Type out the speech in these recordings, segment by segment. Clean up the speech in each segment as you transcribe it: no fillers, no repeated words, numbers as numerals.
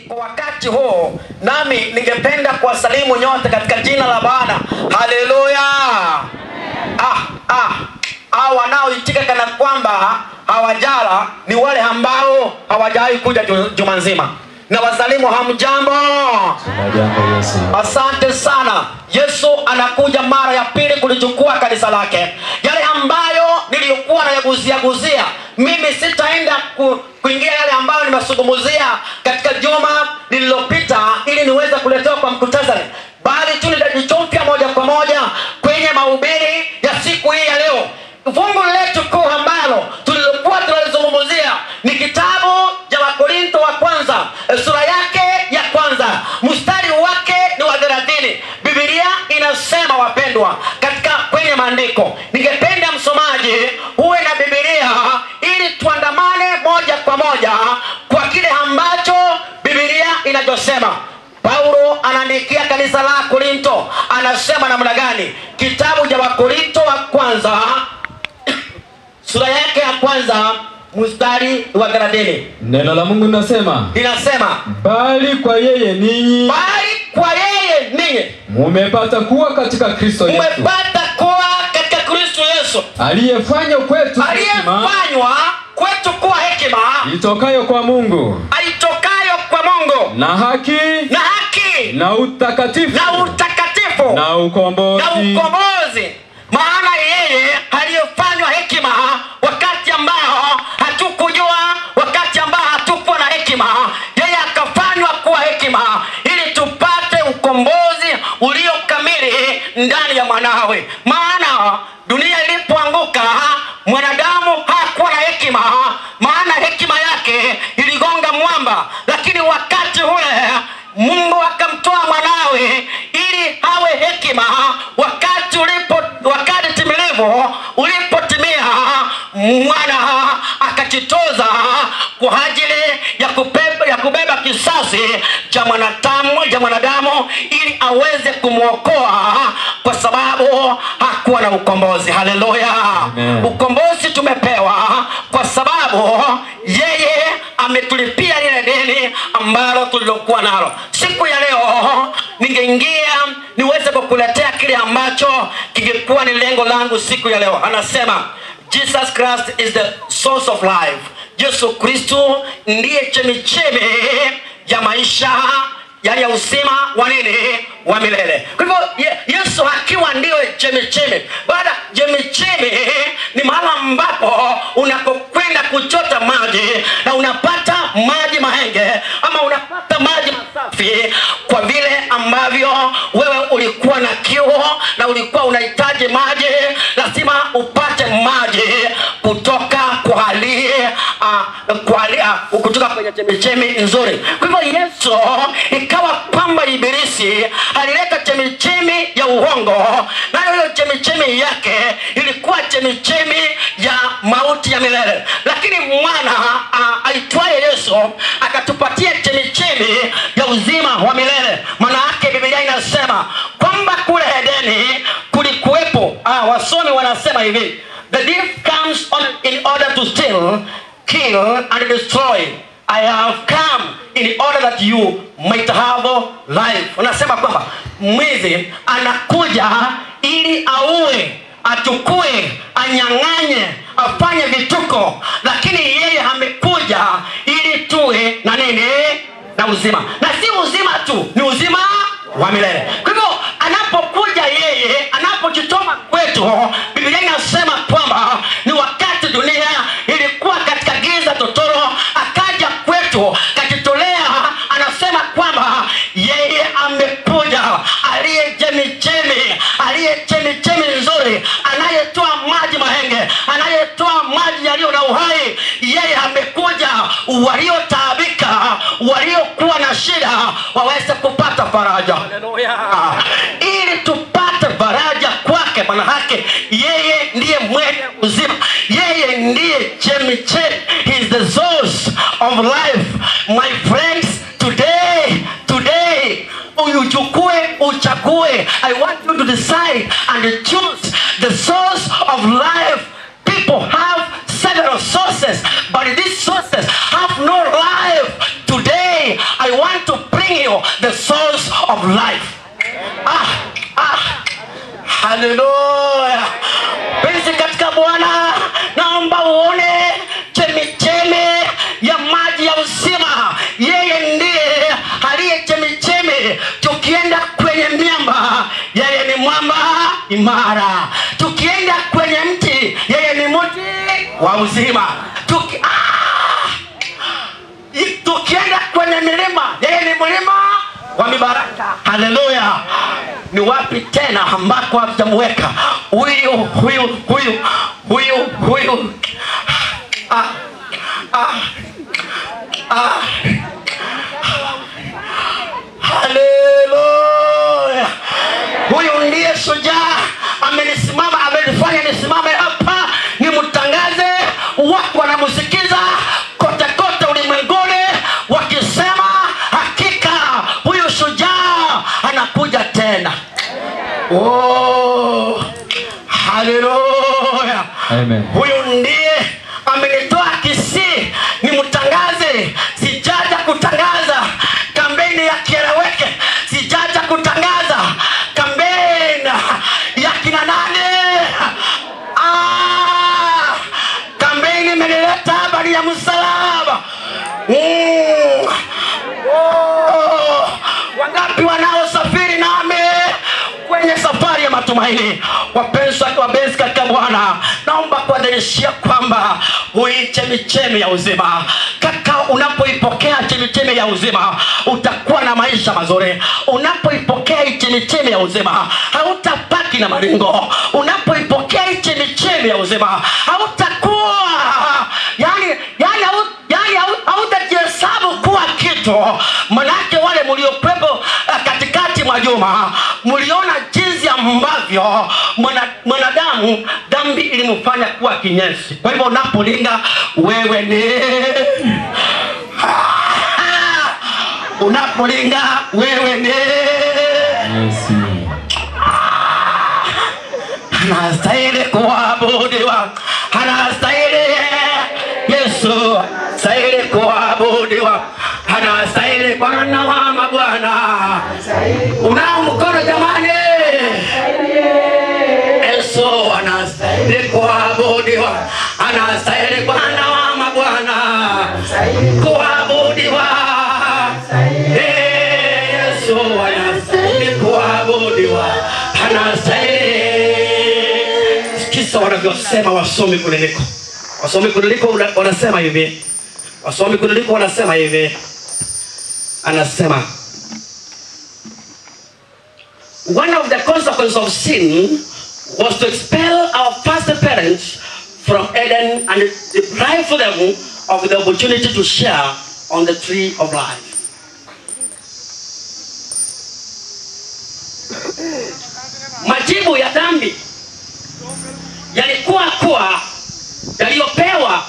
Kwa wakati huu nami ningependa kuwasalimu nyote katika jina la Bwana. Haleluya. Hao wanaoitika kana kwamba hawajala ni wale ambao hawajawahi kuja juma nzima. Na wasalimu hamjambo. Tunajambo Yesu. Asante sana. Yesu anakuja mara ya pili kulichukua kanisa lake. Yale ambayo niliyokuwa nayaguzia guzia, mimi sitaenda kuingia yale ambayo nimesungumzia katika juma lililopita ili niweze kuletewa kwa mkutasari, bali tu nitajichopia moja kwa moja kwenye mahubiri ya siku hii ya leo. Fungu letu kuu ambalo tulilokuwa tunalizungumzia ni kitabu cha Wakorintho wa kwanza, sura yake ya kwanza, mstari wake ni wa 30. Biblia inasema wapendwa, katika kwenye maandiko, ningependa msomaji uwe na Biblia ili tuandamane moja kwa moja kwa kile ambacho Biblia inachosema. Paulo anaandikia kanisa la Korinto, anasema namna gani? Kitabu cha Wakorintho wa kwanza sura yake ya kwanza mstari wa 30. Neno la Mungu linasema, linasema, bali kwa yeye ninyi, bali kwa yeye ninyi mumepata kuwa katika Kristo Yesu, mumepata kuwa katika Kristo Yesu, aliyefanywa kwetu hekima, aliyefanywa kwetu kuwa hekima itokayo kwa Mungu, aitokayo kwa Mungu, na haki, na haki, na utakatifu, na utakatifu, na ukombozi, na ukombozi. Maana yeye aliyefanywa hekima wakati ambao hatukujua, wakati ambao hatukuwa na hekima, yeye akafanywa kuwa hekima ili tupate ukombozi ulio kamili ndani ya mwanawe. Maana dunia ilipoanguka, mwanadamu hakuwa na hekima, maana hekima yake iligonga mwamba. Lakini wakati ule Mungu akamtoa mwanawe ili awe hekima. Wakati ulipo, wakati timilivu ulipotimia, mwana akajitoza kwa ajili ya kubeba kisasi cha mwanadamu ili aweze kumuokoa, kwa sababu hakuwa na ukombozi. Haleluya. Ukombozi tumepewa kwa sababu yeye ametulipia lile deni ambalo tulilokuwa nalo. Siku ya leo ningeingia niweze kukuletea kile ambacho kingekuwa ni lengo langu siku ya leo. Anasema Jesus Christ is the source of life. Yesu Kristo ndiye chemichemi ya maisha, yaani ya uzima wa nini? Wa milele. Kwa hivyo Yesu akiwa ndiyo chemichemi. Baada chemichemi ni mahali ambapo unakokwenda kuchota maji na unapata maji mahenge ama unapata maji masafi, kwa vile ambavyo wewe ulikuwa na kiu na ulikuwa unahitaji maji, lazima upate maji kutoka kwa aliye kutoka kwenye chemichemi nzuri. Kwa hivyo Yesu, ikawa kwamba ibilisi alileta chemichemi ya uongo, nayo hiyo chemichemi yake ilikuwa chemichemi ya mauti ya milele. Lakini mwana aitwaye Yesu akatupatia chemichemi ya uzima wa milele. Maana yake Biblia inasema kwamba kule Edeni kulikuwepo, wasomi wanasema hivi, the thief comes on in order to steal, kill and destroy. I have come in order that you might have life. Unasema kwamba mwizi anakuja ili auwe, achukue, anyang'anye, afanye vituko, lakini yeye amekuja ili tuwe na nini? Na uzima. Na si uzima tu, ni uzima wa milele. Kwa hivyo anapokuja yeye, anapojitoma kwetu, Biblia inasema kwamba ni wakati dunia ilikuwa katika giza totoro, akaja kwetu, akajitolea. Anasema kwamba yeye amekuja, aliye chemichemi, aliye chemichemi nzuri, anayetoa maji mahenge, anayetoa maji yaliyo na uhai. Yeye amekuja waliotaabika, waliokuwa na shida waweze kupata faraja. Haleluya. Ili tupate faraja kwake, maana yake yeye ndiye mwenye uzima, yeye ndiye chemichemi. He is the source of life. My friends, today uchukue, uchague. I want you to decide and choose the source of life. People have several sources, but these sources have no life. Today, I want bring you the source of life. Hallelujah. Penzi katika Bwana, naomba uone chemichemi ya maji ya uzima. Yeye ndiye aliye chemichemi. Tukienda kwenye miamba, yeye ni mwamba imara. Tukienda kwenye mti, yeye ni mti wa uzima. Tukienda kwenye milima, yeye ni mlima wa mibaraka. Haleluya. Ni wapi tena ambako hatutamweka huyu huyu huyu huyu huyu? Haleluya. Huyu ndiye shujaa, amenisimama, amenifanya nisimame hapa nimtangaze. Watu wanamsikiza kote kote ulimwenguni wakisema hakika huyu shujaa anakuja tena. Oh, haleluya. Amen. Huyu ndiye amenitoa Kisii nimtangaze. Sijaja kutangaza kampeni ya kieleweke, sijaja kutangaza kampeni ya kina nane. Kampeni imenileta habari ya msalaba. Wangapi wanaosafiri nami kwenye safari ya matumaini? Wapenzi wapenzi katika Bwana, naomba kuadhirishia kwamba hii chemichemi ya uzima, kaka, unapoipokea chemichemi ya uzima utakuwa na maisha mazuri. Unapoipokea chemichemi ya uzima hautabaki na maringo. Unapoipokea chemichemi ya uzima hautakuwa yani hautajihesabu kuwa kitu. Manake wale mliokuwepo katikati mwa juma mliona jinsi ambavyo mwanadamu dhambi ilimfanya kuwa kinyesi. Kwa hivyo unapolinga wewe ni unapolinga wewe ni Yesu. Anastahili kuabudiwa, anastahili Yesu, stahili kuabudiwa, anastahili Bwana wa mabwana. Unao mkono jamani? Yesu anastahili kuabudiwa, anastahili Bwana wa mabwana kuabudiwa. Yesu anastahili kuabudiwa, anastahili. Sikiza wanavyosema wasomi kuliliko. Wasomi kuliliko wanasema hivi. Wasomi kuliliko wanasema hivi. Anasema, one of the consequences of sin was to expel our first parents from Eden and deprive them of the opportunity to share on the tree of life. Majibu ya dhambi yalikuwa kuwa yaliyopewa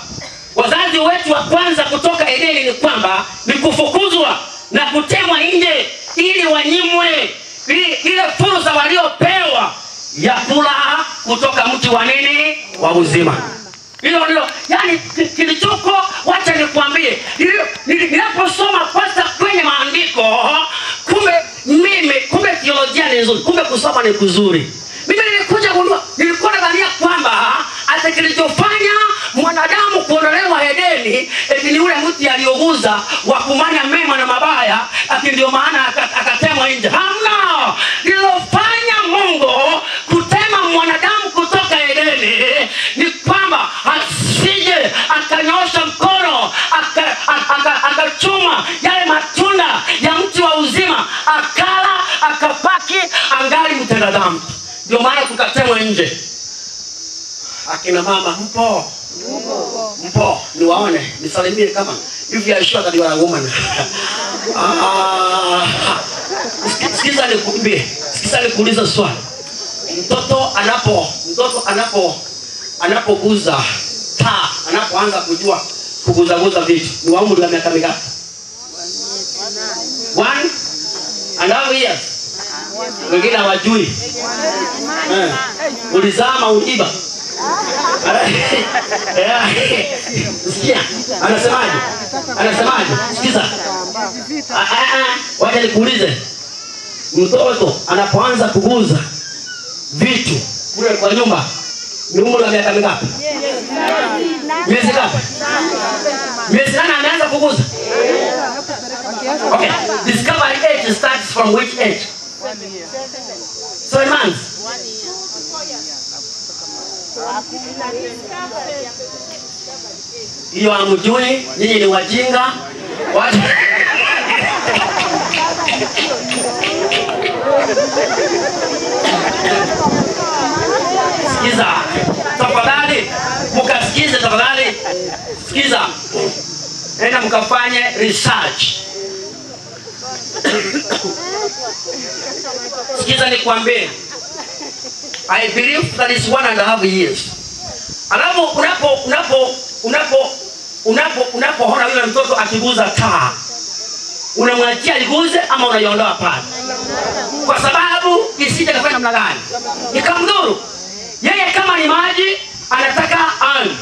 wazazi wetu wa kwanza kutoka Edeni ni kwamba ni kufukuzwa na kutemwa nje ili wanyimwe ile fursa waliopewa ya kula kutoka mti wa nini? Wa uzima. Hilo ndilo yani kilichoko. Wacha nikwambie, ninaposoma kwanza kwenye maandiko, kumbe mimi, kumbe theolojia ni nzuri, kumbe kusoma ni kuzuri. Mimi nilikuja kugundua, nilikuwa nadhania kwamba hata kilichofanya mwanadamu kuondolewa Edeni eti ni ule mti alioguza wa kumanya mema na mabaya, ati ndio maana akatemwa nje. Hamna! Lilofanya Mungu kutema mwanadamu kutoka Edeni ni kwamba asije akanyosha mkono akachuma yale matunda ya mti wa uzima, akala akapaki angali mtenda dhambi. Ndio maana tukatemwa nje. Akina mama mpo? Mpo, niwaone, nisalimie kama if you are sure that you are a woman. Sikiza nikuambie, sikiza nikuulize swali. Mtoto anapoguza taa, anapoanza kujua kuguzaguza vitu, ni wa umri wa miaka mingapi? 1.5 years. Wengine hawajui. Ulizama uliba. Sikia, anasemaje? Anasemaje? Sikiza. Wacha nikuulize. Mtoto anapoanza kuguza vitu kule kwa nyumba, ni umri wa miaka mingapi? Miezi ngapi? Miezi 8 anaanza kuguza. Okay, discovery age starts from which age? 7 months. Hiyo hamjui, nyinyi ni wajinga. Sikiza, tafadhali, mkasikize tafadhali. Sikiza. Enda mkafanye research. Sikiza nikwambie. I believe that is 1.5 years. Alafu unapoona yule mtoto akiguza taa, unamwachia iguze ama unaiondoa pale? Kwa sababu isije kafanya namna gani? Ikamdhuru. Yeye kama ni maji anataka an.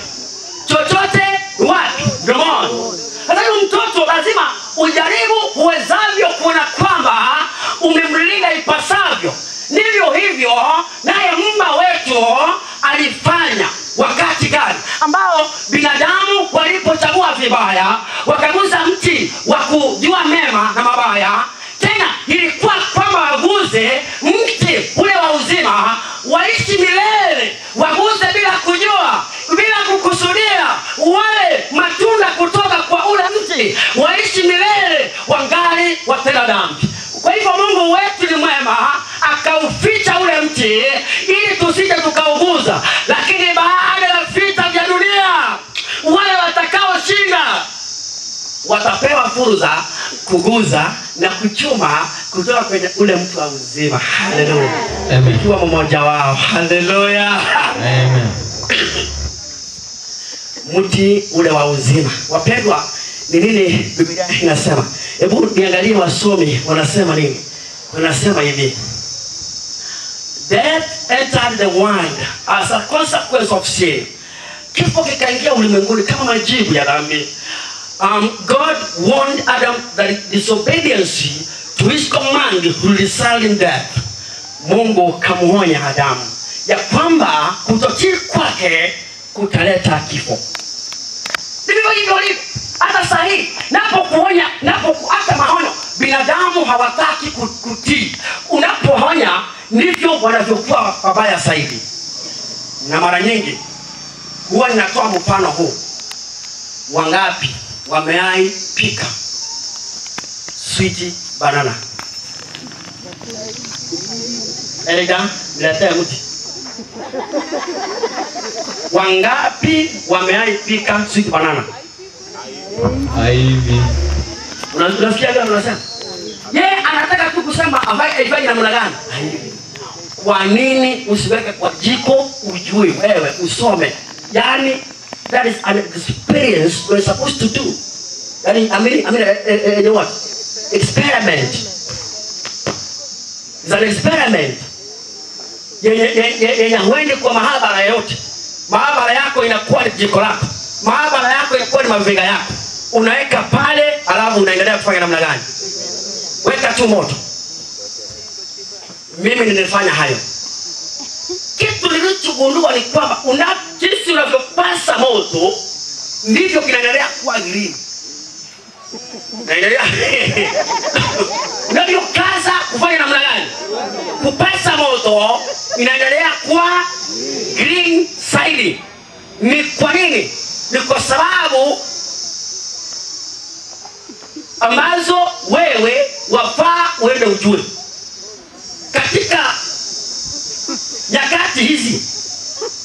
Chochote wapi? Mdomoni. Sasa mtoto lazima ujaribu uwezavyo kuona kwamba umemlinda ipasavyo. Ndivyo hivyo naye Muumba wetu alifanya wakati gani ambao binadamu walipochagua vibaya, wakaguza mti wa kujua mema na mabaya. Tena ilikuwa kwamba waguze mti ule wa uzima, waishi milele, waguze bila kujua, bila kukusudia, wale matunda kutoka kwa ule mti, waishi milele wangali watenda dhambi. Kwa hivyo Mungu wetu ni mwema, akauficha ule mti ili tusije tukauguza. Lakini baada ya vita vya dunia, wale watakaoshinda watapewa fursa kuguza na kuchuma kutoka kwenye ule mti wa uzima. Haleluya. Amen. Ikiwa mmoja wao. Haleluya. Amen. Mti ule wa uzima. Wapendwa, ni nini Biblia inasema? Hebu niangalie wasomi wanasema nini. Wanasema hivi: death entered the world as a consequence of sin. Kifo kikaingia ulimwenguni kama majibu ya dhambi. God warned Adam that disobedience to his command would result in death. Mungu kamuonya Adamu ya kwamba kutotii kwake kutaleta kifo. Ndivyo hivyo ilivyo. Hata sahi napokuonya, hata maonyo, binadamu hawataki kutii. Unapoonya ndivyo wanavyokuwa wabaya zaidi. Na mara nyingi huwa ninatoa mfano huu. Wangapi wameai pika sweet banana? Erika, niletee mti. Wangapi wameai pika sweet banana? Aivi. Unasikia vile unasema? Yeye anataka tu kusema ambaye ifanye namna gani? Aivi. Kwa nini usiweke kwa jiko ujui wewe usome? Yaani that is an experience we're supposed to do. Yaani I mean what? Experiment. It's an experiment. Yenye huendi kwa maabara yote. Maabara yako inakuwa ni jiko lako. Maabara yako inakuwa ni maviga yako. Unaweka pale alafu unaendelea kufanya namna gani? Weka tu moto. Mimi nilifanya hayo. Kitu nilichogundua ni kwamba jinsi unavyopasa moto ndivyo kinaendelea kuwa green. Naendelea. Unavyokaza kufanya namna gani? Kupasa moto inaendelea kuwa green side. Ni kwa nini? Ni kwa sababu ambazo wewe wafaa uende ujue. Katika nyakati hizi,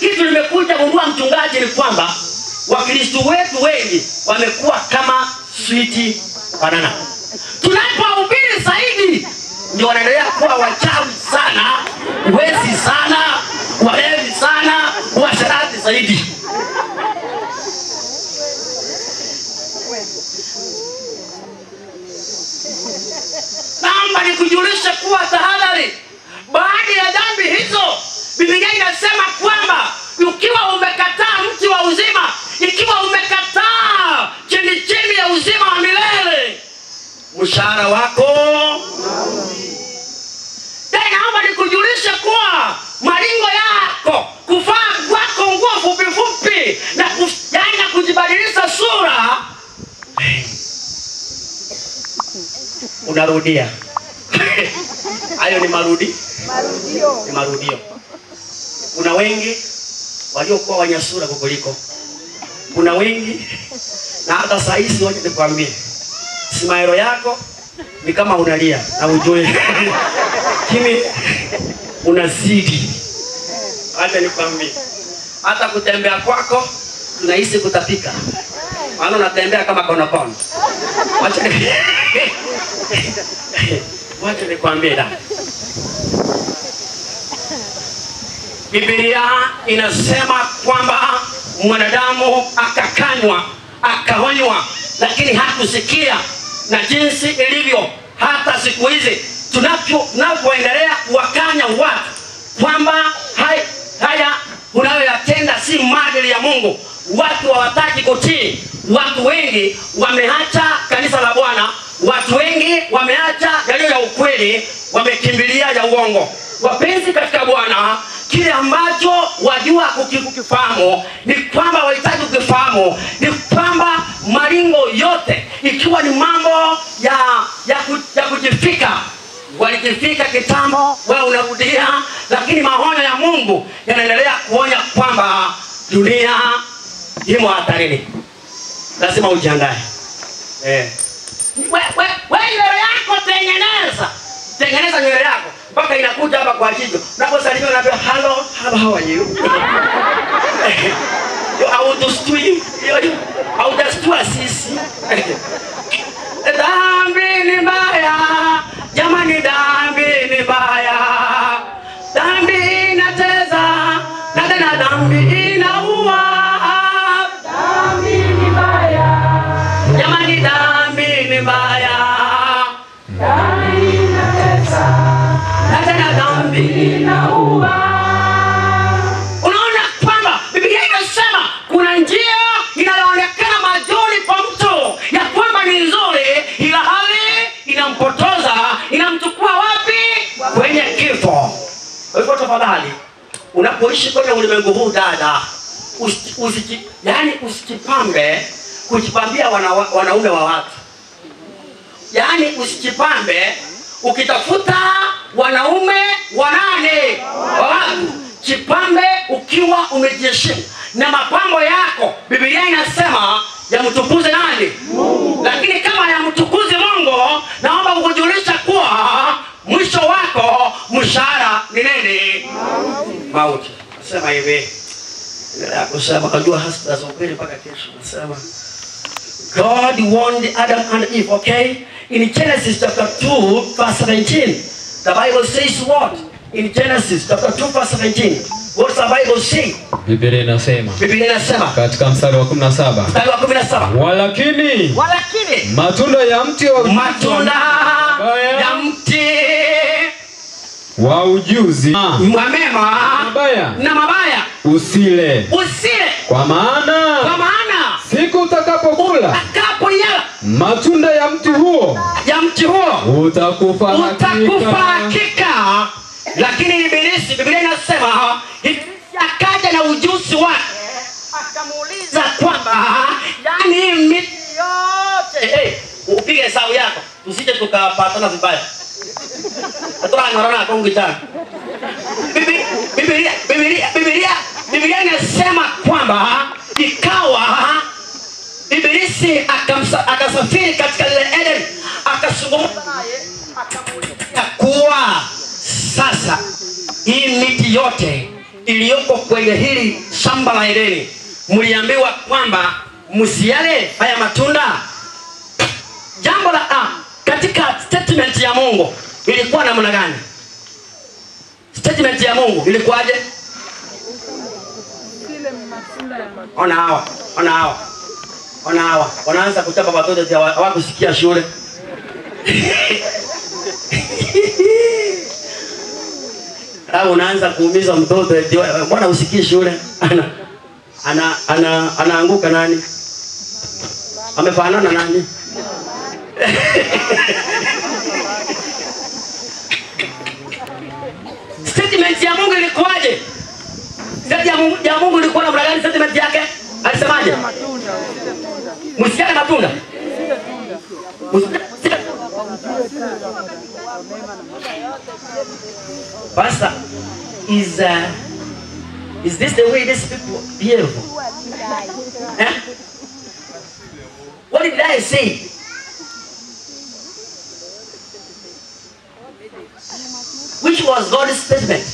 kitu nimekuja kugundua mchungaji ni kwamba Wakristo wetu wengi wamekuwa kama sweet banana. Tunapohubiri zaidi ndio wanaendelea kuwa wachawi sana, wezi sana, walevi sana, washerati zaidi. Naomba nikujulishe kuwa tahadhari. Baada ya dhambi hizo, Biblia inasema kwamba ukiwa mshahara wako. Naomba nikujulishe kuwa maringo yako, kuvaa kwako nguo fupi fupi na yaani kujibadilisha sura, unarudia. Hayo ni marudio. Ni marudio. Kuna wengi waliokuwa wenye sura kukuliko. Kuna wengi na hata saa hizi waje nikwambie, smile yako ni kama unalia na ujue kimi unazidi. Acha nikwambie, hata kutembea kwako tunahisi kutapika, maana unatembea kama konokono. Wacha nikwambie da, Biblia inasema kwamba mwanadamu akakanywa, akaonywa, lakini hakusikia. Na jinsi ilivyo hata siku hizi tunapoendelea kuwakanya watu kwamba haya unayoyatenda si maadili ya Mungu, watu hawataki kutii. Watu wengi wameacha kanisa la Bwana, watu wengi wameacha yaliyo ya ukweli, wamekimbilia ya uongo. Wapenzi katika Bwana, kile ambacho wajua kukifahamu ni kwamba wahitaji kukifahamu ni kwamba maringo yote, ikiwa ni mambo ya kujifika, walijifika kitambo, wewe unarudia, lakini maonyo ya Mungu yanaendelea kuonya kwamba dunia imo hatarini. Lazima ujiandae. Wewe nywele yako tengeneza. Tengeneza nywele yako mpaka inakuja hapa kwa jicho. Unaposalimia unaambia hello, how are you? Hautustui. Hautastua sisi. Dhambi ni mbaya, jamani, dhambi ni mbaya. Dhambi inateza na tena dhambi inaua. Dhambi ni mbaya, jamani, dhambi ni mbaya. Dhambi inateza na tena dhambi inaua. Unaona kwamba Biblia inasema kuna njia inayoonekana mazuri kwa mtu ya kwamba ni nzuri, ila hali inampotoza, inamchukua wapi? Kwenye kifo. Kwa hivyo tafadhali, unapoishi kwenye ulimwengu huu dada, yaani usijipambe kujipambia wanaume wa watu. Yaani usijipambe ukitafuta wanaume wanane wa watu. Jipambe ukiwa umejiheshimu na mapambo yako. Biblia inasema yamtukuze nani? Mungu. Lakini kama yamtukuze Mungu, naomba kukujulisha kuwa mwisho wako mshahara ni nini? Mauti. Nasema hivi, endelea kusema, kajua hasa za ukweli mpaka kesho. Nasema God warned Adam and Eve, okay? In Genesis chapter 2 verse 17, the Bible says what? In Genesis chapter 2 verse 17, what's the Bible say? Biblia inasema. Biblia inasema katika mstari wa 17. Mstari wa 17. Walakini matunda ya mti wa matunda ya mti wa ujuzi wa mema na mabaya usile. Usile. Kwa maana siku utakapokula matunda ya mti huo utakufa hakika. Lakini Ibilisi, Biblia inasema Ibilisi akaja na ujuzi wake akamuuliza kwamba yaani miti yote, upige hesabu yako tusije tukapatana vibaya. Biblia inasema kwamba ikawa Ibilisi akasafiri katika lile Eden, akazungumza naye, akamuuliza kuwa sasa hii miti yote iliyoko kwenye hili shamba la Edeni, mliambiwa kwamba msiale haya matunda. Jambo la katika statement ya Mungu ilikuwa namna gani? Statement ya Mungu ilikuwaje? Ona hawa wanaanza kuchapa watoto hawakusikia shule. Alafu unaanza kuumiza mtoto, mbona usikii shule? Anaanguka nani? Amefanana nani? Statement ya Mungu ilikuwaje? Statement ya Mungu ilikuwa namna gani? Statement yake alisemaje? Msiale matunda. Pastor, is this the way these people behave? Eh? What did I say? Which was God's statement?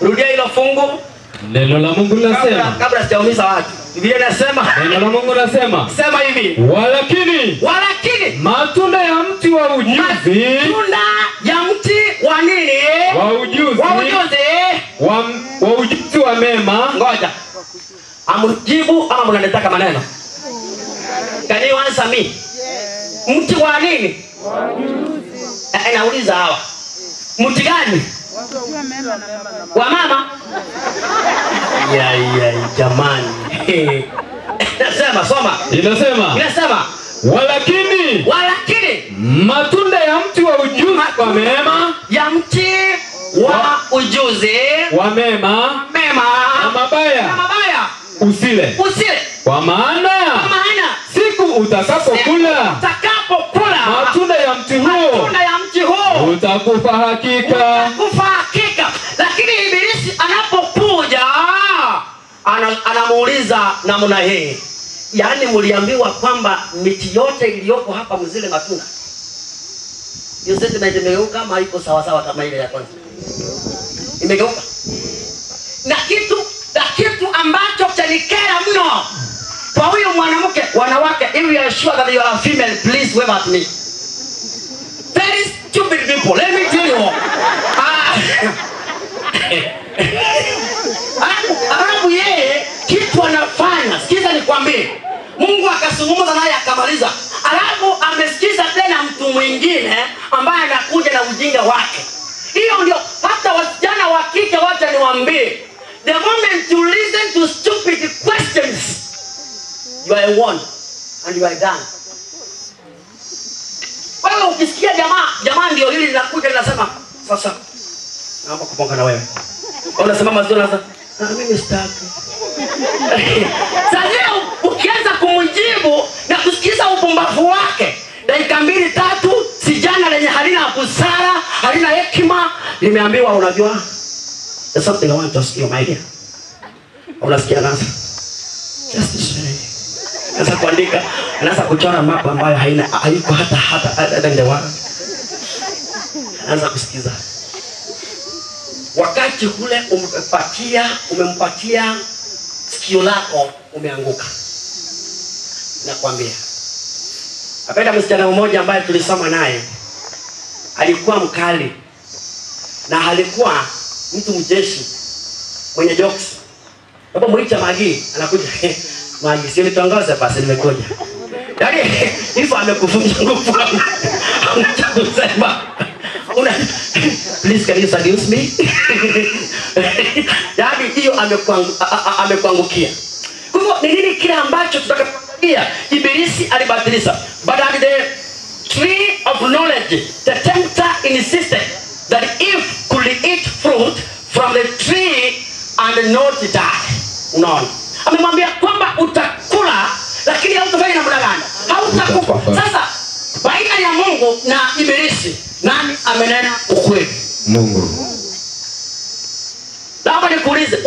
Rudia hilo fungu. Neno la Mungu linasema. Kabla sijaumiza watu. Biblia inasema. Neno la Mungu linasema. Sema hivi. Walakini matunda ya mti wa ujuzi. Matunda ya mti wa nini? Wa ujuzi. Wa ujuzi. Wa ujuzi wa mema. Ngoja. Amjibu ama mnanitaka maneno? Can you answer me? Yes. Mti wa nini? Wa ujuzi. Nauliza hawa. Mti gani? Wa mama? Ya jamani. Nasema soma. Inasema. Inasema. Walakini matunda ya mti wa ujuzi wa mema, ya mti wa ujuzi wa mema, na mabaya, usile. Kwa maana siku utakapokula matunda ya mti huo utakufa hakika. Lakini ibilisi anapokuja anamuuliza namna hii. Yaani mliambiwa kwamba miti yote iliyoko hapa mzile matunda. Hiyo statement imegeuka kama iko sawa sawa kama ile ya kwanza. Imegeuka. Na kitu ambacho chanikera mno kwa huyu mwanamke, wanawake, if you are sure that you are a female, please wave at me. Very stupid people, let me tell you. Alafu yeye kitu anafanya, sikiza nikwambie. Mungu akazungumza naye akamaliza. Alafu amesikiza tena mtu mwingine ambaye anakuja na ujinga wake. Hiyo ndio hata wasichana wa kike, wacha niwaambie. The moment you listen to stupid questions, you are one and you are done. Wewe ukisikia jamaa ndio hili linakuja linasema sasa naomba kuponga na wewe. Unasimama sio sasa, mimi sitaki. Sasa ukianza kumjibu na kusikiza upumbavu wake, dakika 2 3, sijana lenye halina busara, halina hekima, nimeambiwa unajua there's something I want to ask you, my dear. Unasikia nasa? Just to say. Anaanza kuandika, anaanza kuchora map ambayo haina haiko hata in the world. Anaanza kusikiza. Wakati ule umempatia sikio lako, umeanguka. Nakwambia. Napenda msichana mmoja ambaye tulisoma naye. Alikuwa mkali. Na alikuwa mtu mjeshi mwenye jokes. Baba muicha Magi anakuja. Magi sio nitangaza basi nimekuja. Yaani hivyo amekufunja nguvu. Kusema. Una please can you seduce me? Yaani hiyo amekuangukia. Kwa hivyo ni nini kile ambacho tutakapoangalia? Ibilisi alibadilisha. But at the tree of knowledge, the tempter insisted that if could eat fruit from the tree and not die. Unaona? Amemwambia kwamba utakula lakini hautafanya namna gani? Hautakufa. Sasa baina ya Mungu na ibilisi, nani amenena ukweli? Mungu. Naomba nikuulize,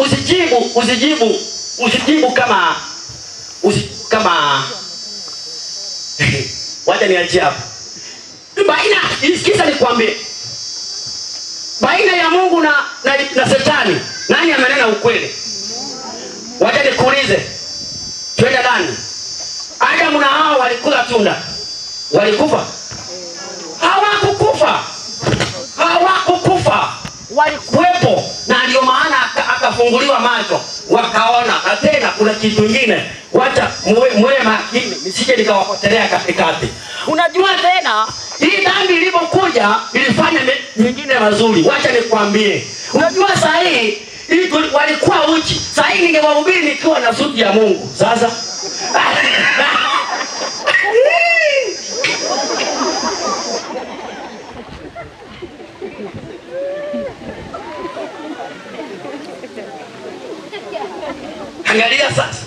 usijibu kama wacha niachie hapo. Baina, sikiza nikwambie. Baina ya Mungu na Shetani, nani amenena ukweli? Wacha nikuulize. Twende ndani. Adamu na Hawa walikula tunda. Walikufa? Hawakukufa. Hawakukufa. Walikuwepo, na ndio maana akafunguliwa macho, wakaona. Na tena kuna kitu kingine. Wacha muwe makini, nisije nikawapotelea katikati. Unajua tena hii dhambi ilipokuja ilifanya mengine mazuri. Wacha nikwambie. Unajua saa hii Walikuwa uchi. Sasa hii ningewahubiri nikiwa na suti ya Mungu. Sasa angalia sasa.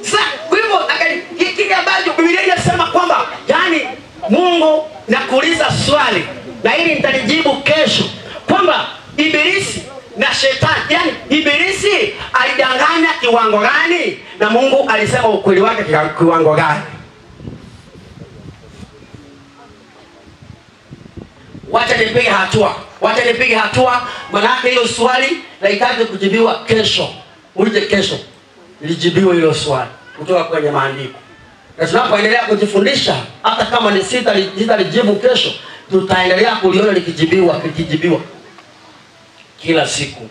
Sasa kwa hivyo angalia kile ambacho Biblia inasema kwamba yani Mungu nakuuliza swali na hili nitalijibu kesho kwamba Ibilisi na shetani, yani Ibilisi alidanganya kiwango gani na Mungu alisema ukweli wake kiwango gani? Wacha nipige hatua. Wacha nipige hatua, maana hilo swali lahitaji kujibiwa kesho. Uje kesho lijibiwe hilo swali kutoka kwenye maandiko. Na tunapoendelea kujifundisha, hata kama ni sitalijibu kesho, tutaendelea kuliona likijibiwa, likijibiwa kila siku.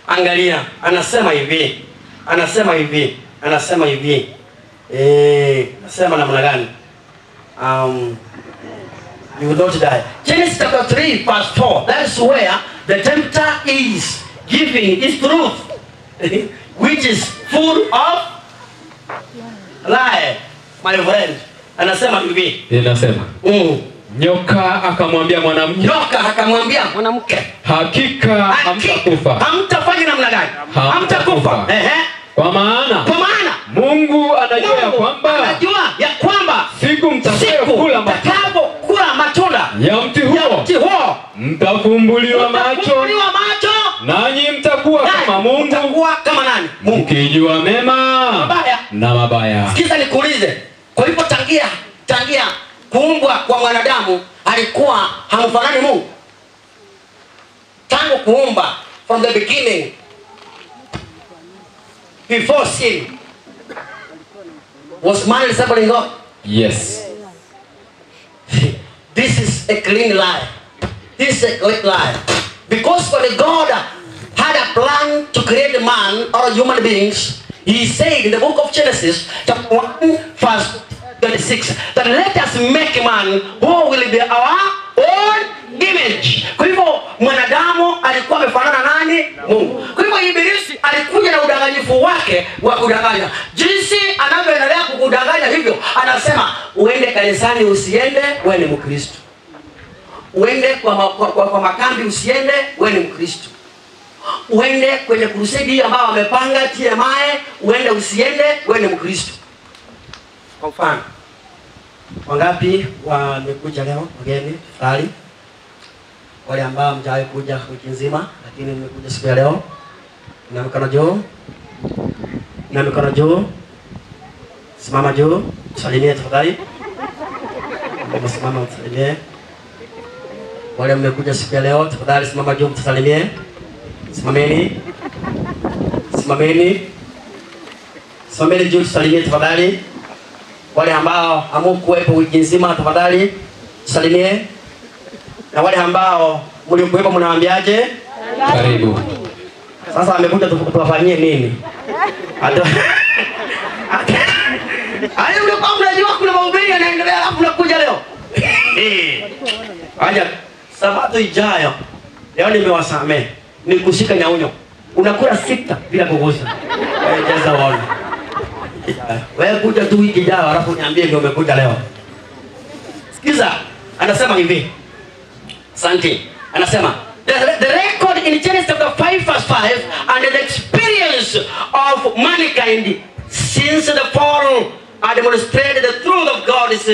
Angalia, anasema hivi. Anasema hivi. Anasema hivi. Anasema namna gani? You will not die. Genesis chapter 3 verse 4. That is where the tempter is giving his truth, which is full of lie, my friend. Anasema hivi. Inasema. Nyoka akamwambia mwanamke. Nyoka akamwambia mwanamke, hakika hamtakufa. Hamtafanya namna gani? Hamtakufa. Ehe. Kwa maana Mungu anajua ya kwamba, anajua ya kwamba siku mtakayokula matunda ya mti huo mtafumbuliwa macho, nanyi mtakuwa kama Mungu. Mtakuwa kama nani? Mungu. Mkijua mema na mabaya. Sikiza nikuulize. Kwa hivyo tangia kuumbwa kwa mwanadamu alikuwa hamfanani Mungu. Tangu kuumba, from the beginning, before sin, was man resembling God? Yes. This is a clean lie. This is a great lie. Because when God had a plan to create man or human beings, he said in the book of Genesis, chapter 1, verse 26, that let us make man who will be our own image. Kwa hivyo mwanadamu alikuwa amefanana nani? Mungu. Kwa hivyo Ibilisi alikuja na udanganyifu wake wa kudanganya. Jinsi anavyoendelea kukudanganya hivyo, anasema uende kanisani usiende, wewe ni Mkristo. Uende kwa makambi usiende, wewe ni Mkristo. Uende kwenye crusade ambao wamepanga TMI, uende usiende, wewe ni Mkristo. Kwa mfano, wangapi wamekuja leo wageni? Tafadhali. Wale ambao hamjawahi kuja wiki nzima lakini mmekuja siku ya leo, na mikono juu. Na mikono juu. Simama juu, salimie tafadhali. Simama msalimie. Wale mmekuja siku ya leo, tafadhali simama juu msalimie. Simameni. Simameni. Simameni juu tusalimie tafadhali. Wale ambao hamkuwepo wiki nzima tafadhali salimie. Na wale ambao mlikuwepo mnawaambiaje? Karibu. Sasa amekuja tuwafanyie nini? Hayo mlikuwa mnajua kuna mahubiri yanaendelea alafu mnakuja leo. Aja Sabato ijayo. Leo nimewasamehe. Nikushika nyaunyo. Unakula 6 bila kugusa. Wewe jaza waone. Wewe kuja tu wiki ijayo alafu niambie ndio umekuja leo. Sikiza, anasema hivi. Asante. Anasema the record in Genesis chapter 5 verse 5 and the experience of mankind since the fall demonstrated the truth of God's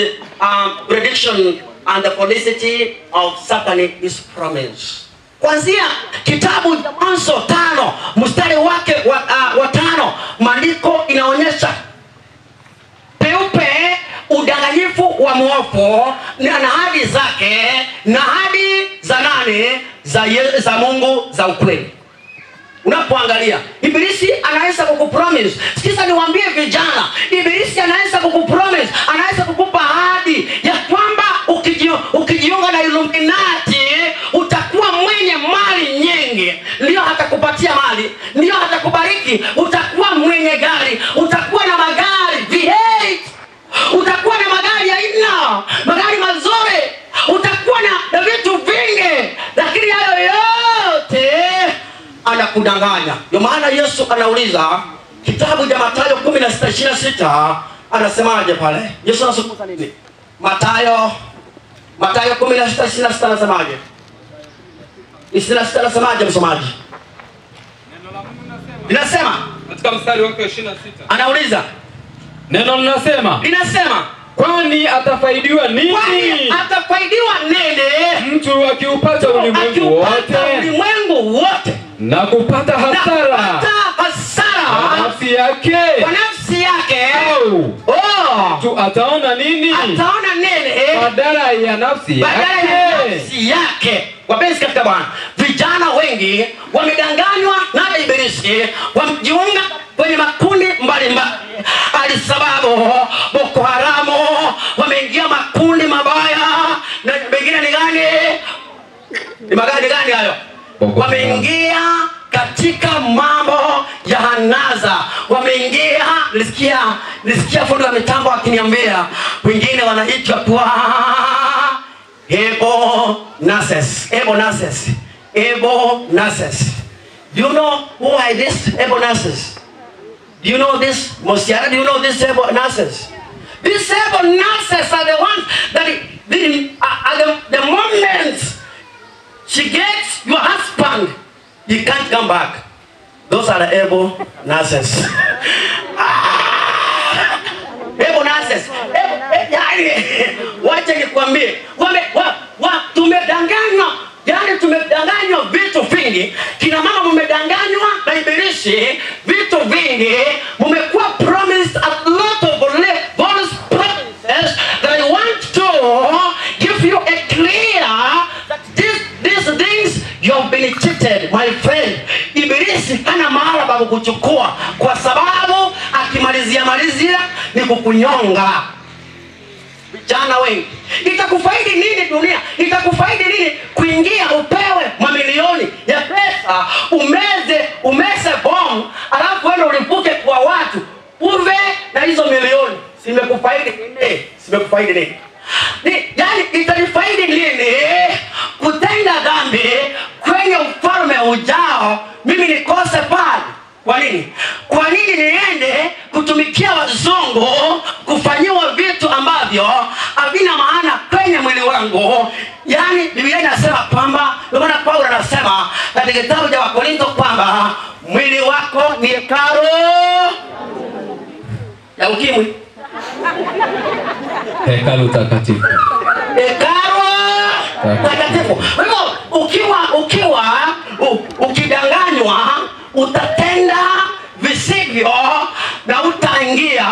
prediction and the falsity of Satan his promise. Kuanzia kitabu cha Mwanzo 5 mstari wake wa 5, maandiko inaonyesha peupe udanganyifu wa mwovu na ahadi zake na ahadi za nani? Za Mungu za ukweli. Unapoangalia Ibilisi anaweza kukupromise. Sikiza niwaambie vijana, Ibilisi anaweza kukupromise, anaweza kukupa ahadi ya kwamba ukijiunga na Illuminati utakuwa mwenye mali nyingi. Ndio atakupatia mali, ndio atakubariki, utakuwa mwenye gari, utakuwa na magari V8, utakuwa na magari ya aina, magari mazuri, utakuwa na vitu vingi. Lakini hayo yote Atakudanganya. Ndio maana Yesu anauliza kitabu cha Mathayo 16:26, anasemaje pale? Yesu anazungumza nini? Mathayo 16:26 anasemaje? 26 anasemaje msomaji? Neno la Mungu linasema katika mstari wake wa 26. Anauliza. Neno linasema. Linasema, kwani atafaidiwa nini? Kwani atafaidiwa nini? Mtu akiupata ulimwengu wote, na kupata hasara. Kwa nafsi yake. Kwa nafsi yake. Au mtu ataona nini? Ataona nini? Badala ya nafsi yake. Badala ya nafsi yake. Wapenzi katika Bwana, vijana wengi wamedanganywa na ibilisi, wamejiunga kwenye makundi mbalimbali. Alisababu Boko Haramu, wameingia makundi mabaya na mengine ni gani? Ni magani gani hayo? Wameingia katika mambo ya hanaza. Wameingia, nilisikia fundi wa mitambo akiniambia wengine wanaitwa kwa Ebo Nurses. Ebo Nurses. Ebo Nurses. Do you know who are these Ebo Nurses? Do you know this? Mosiara, do you know these Ebo Nurses? These Ebo Nurses are the ones that the moment she gets your husband, he can't come back. Those are the Ebo Nurses. Ebo Nurses. Wacha nikwambie, tumedanganywa. Yaani tumedanganywa vitu vingi. Kina mama mmedanganywa na ibilisi vitu vingi. Mmekuwa promised a lot of false promises that I want to give you a clear that these things you have been cheated, my friend. Ibilisi hana mahala pa kukuchukua, kwa sababu akimalizia malizia ni kukunyonga. Vijana wengi, itakufaidi nini dunia? Itakufaidi nini kuingia upewe mamilioni ya pesa, umeze bomu, alafu wewe ulipuke kwa watu, uve na hizo milioni? Simekufaidi nini? Simekufaidi nini? Yaani itanifaidi nini kutenda dhambi kwenye ufalme ujao, mimi nikose pale? Kwa nini? Kwa nini niende kutumikia wazungu, kufanyiwa vitu ambavyo havina maana kwenye mwili wangu? Yaani Biblia inasema kwamba, ndio maana Paulo anasema katika kitabu cha Wakorintho kwamba mwili wako ni hekalu ya ukimwi. Hekalu takatifu. Hekalu takatifu. Kwa hivyo ukiwa ukidanganywa utatenda visivyo na utaingia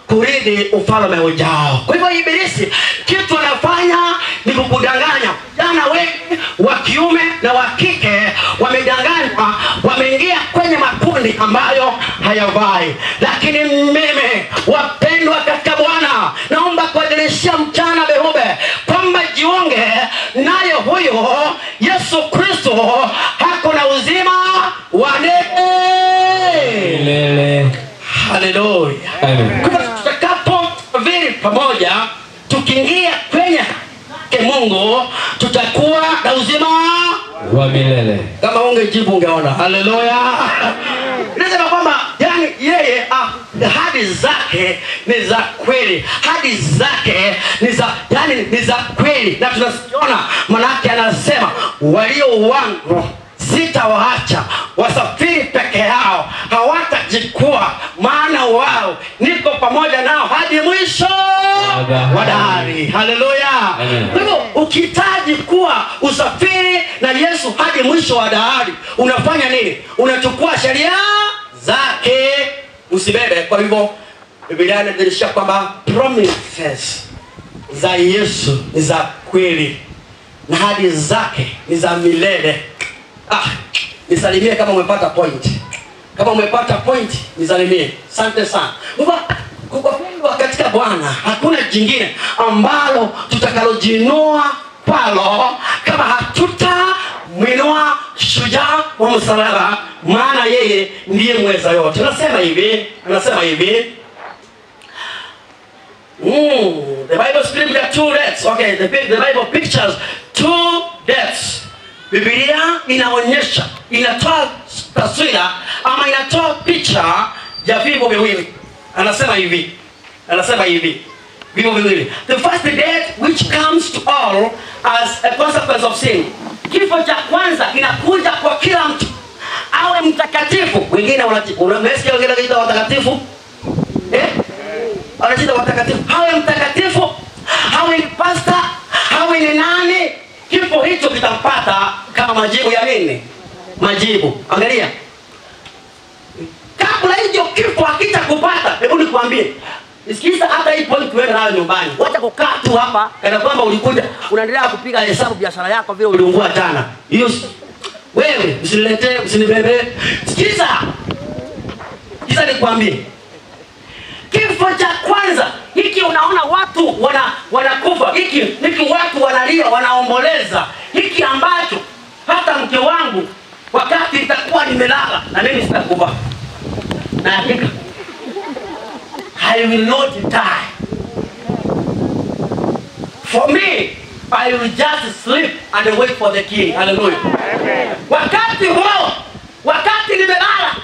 kurithi ufalme ujao. Kwa hivyo ibilisi kitu anafanya ni kukudanganya. Jana wengi wa kiume na wa kike wamedanganywa, wameingia kwenye makundi ambayo hayavai. Lakini mimi, wapendwa katika Bwana, naomba kuadilishia mchana behube kwamba jiunge naye huyo Yesu Kristo, hako na uzima wa milele. Haleluya. Amen. Kwa tutakapo vile pamoja tukiingia kwenye Mungu tutakuwa na uzima wa milele. Kama ungejibu ungeona. Haleluya. Nasema kwamba yani yeye ahadi zake ni za kweli. Ahadi zake ni za, yani ni za kweli, na tunaziona. Manake anasema walio wangu sitawaacha wasafiri peke yao, hawatajikua, maana wao niko pamoja nao hadi mwisho wa dahari. Haleluya. Kwa hivyo ukihitaji kuwa usafiri na Yesu hadi mwisho wa dahari, unafanya nini? Unachukua sheria zake, usibebe. Kwa hivyo Biblia inadhihirisha kwamba promises za Yesu ni za kweli na ahadi zake ni za milele. Nisalimie kama umepata point. Kama umepata point, nisalimie. Asante sana. Kwa katika Bwana hakuna jingine ambalo tutakalojinua palo kama hatutamwinua shujaa wa msalaba, maana yeye ndiye mweza yote. Anasema hivi, the Bible speaks of two deaths. Okay, the Bible pictures two deaths. Biblia inaonyesha, inatoa taswira ama inatoa picha ya vifo viwili. Anasema hivi. Anasema hivi. Vifo viwili. The first death which comes to all as a consequence of sin. Kifo cha kwanza kinakuja kwa kila mtu, awe mtakatifu. Wengine unasikia wengine wanajiita watakatifu. Wanajiita watakatifu. Awe mtakatifu, awe ni pastor, awe ni nani, kifo hicho kitampata kama majibu ya nini? Majibu. Angalia. Kabla hicho kifo hakitakupata, hebu nikwambie. Sikiza hata hii point wewe nayo nyumbani. Wacha kukaa tu hapa kana kwamba ulikuja unaendelea kupiga hesabu biashara yako vile uliungua jana. Hiyo wewe usiniletee, usinibebe. Sikiza. Sikiza nikwambie. Kifo cha kwanza hiki unaona watu wanakufa, hiki watu wanalia, wanaomboleza. Hiki ambacho hata mke wangu wakati nitakuwa nimelala na mimi sitakufa. Na hakika I will not die. For me, I will just sleep and wait for the king. Hallelujah. Amen. Wakati huo, wakati nimelala,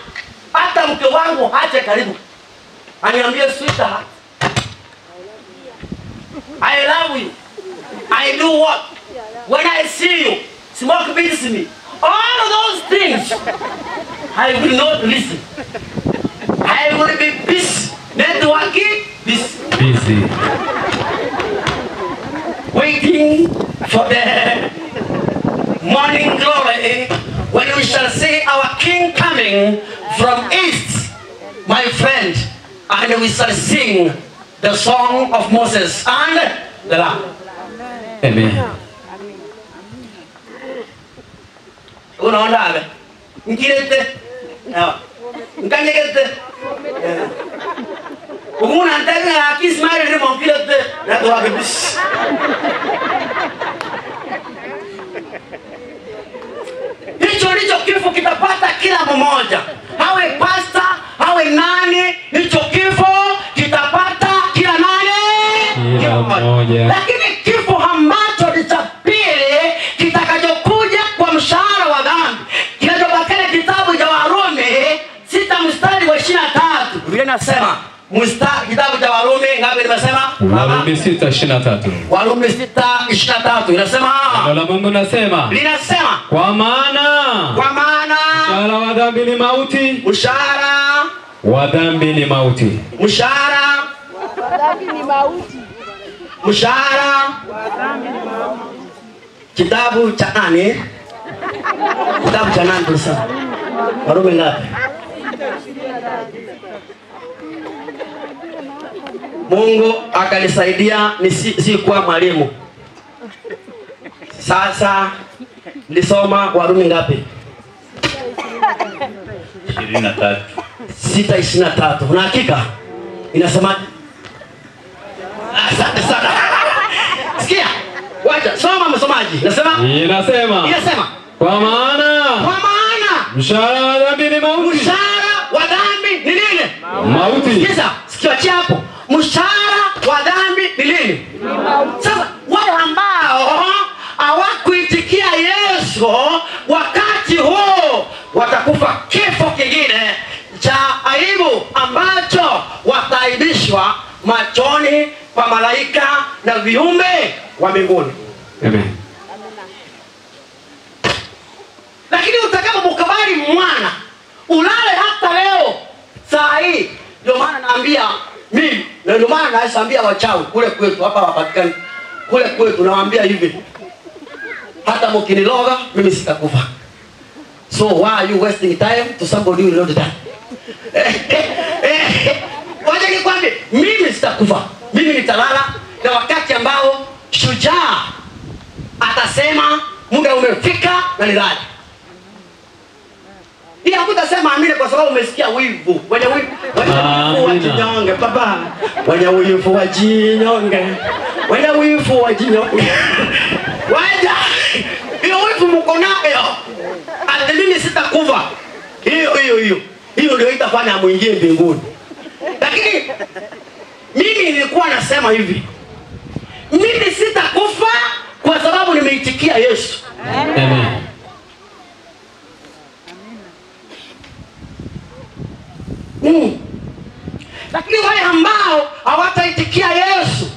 hata mke wangu aje karibu. Aniambie, sweetheart, I love you. I do what? When I see you, smoke beats me. All of those things, I will not listen. I will be peace. Networking, busy. Waiting for the morning glory when we shall see our King coming from east, my friend, and we shall sing the song of Moses and the Lamb. Amen. Unaona abe? Nkirete. Nkanyegete. Ukuna ntaka akismile ni monkirete. Network busy. Hicho ndicho kifo kitapata kila mmoja. Awe pastor, awe nani, hicho kifo kitapata kila nani? Kila mmoja. Lakini kifo ambacho ni cha pili kitakachokuja kwa mshahara wa dhambi, kinachopatikana kitabu cha Warumi 6:23. Biblia inasema kitabu cha Warumi ngapi nimesema? Warumi 6:23. Warumi 6:23 inasema, neno la Mungu linasema, linasema kwa maana mshahara wa dhambi ni mauti. Mshahara wa dhambi ni mauti. Mshahara wa dhambi ni mauti. Mshahara wa dhambi ni mauti. Kitabu cha nani? Kitabu cha nani sasa? Warumi ngapi? Mungu akanisaidia si kuwa mwalimu. Sasa nilisoma Warumi ngapi? 23. 6:23. Una hakika? Inasema. Asante sana. Sikia. Wacha soma msomaji. Inasema? Inasema. Kwa maana mshahara wa dhambi ni mauti. Mshahara wa dhambi ni nini? Mauti. Sikiza, sikia hapo. Mshahara wa dhambi ni nini? Sasa wale ambao hawakuitikia Yesu wakati huo watakufa kifo kingine cha aibu ambacho wataaibishwa machoni pa malaika na viumbe wa mbinguni. Amen. Lakini utakapomkubali mwana ulale hata leo saa hii. Ndio maana naambia mimi, ndio maana naambia wachawi kule kwetu hapa wapatikani. Kule kwetu nawaambia hivi, hata mkiniloga mimi sitakufa. So why are you wasting time to somebody who will not die? Wacha nikwambie, mimi sitakufa. Mimi nitalala, na wakati ambao shujaa atasema muda umefika na nilale. Ila hutasema amina kwa sababu umesikia wivu. Wenye wivu wa jinyonge baba. Wenye wivu wa jinyonge. Wenye wivu wa jinyonge. Waja. Hiyo wivu mko nayo. Ati mimi sitakufa. Hiyo hiyo hiyo. Hiyo ndio itafanya muingie mbinguni. Lakini mimi nilikuwa nasema hivi, mimi sitakufa kwa sababu nimeitikia Yesu. Amen. Lakini wale ambao hawataitikia Yesu,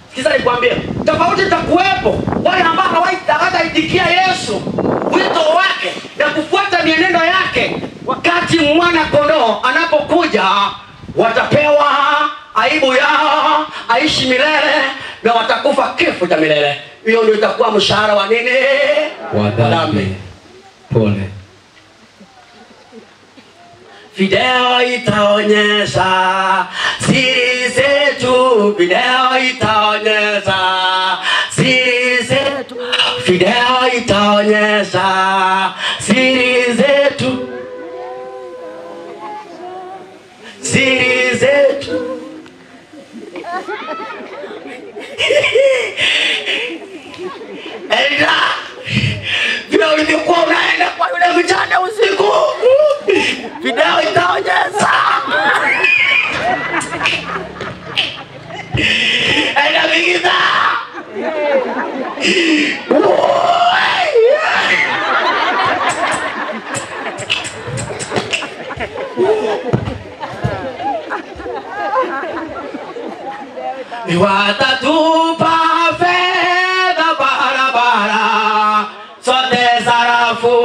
sikiza nikwambie, tofauti itakuwepo. Wale ambao hawataitikia Yesu wito wake na kufuata mienendo yake, wakati mwana kondoo anapokuja, watapewa aibu yao, aishi milele, na watakufa kifo cha milele. Hiyo ndio itakuwa mshahara wa nini? Wa dhambi. Pole. Video itaonyesha siri zetu, video itaonyesha siri zetu, video itaonyesha siri zetu, siri zetu. Enda vile ulivyokuwa unaenda kwa yule mjane usiku, video itaonyesha. Enda bigiza. Watatupa fedha barabara, sote sarafu.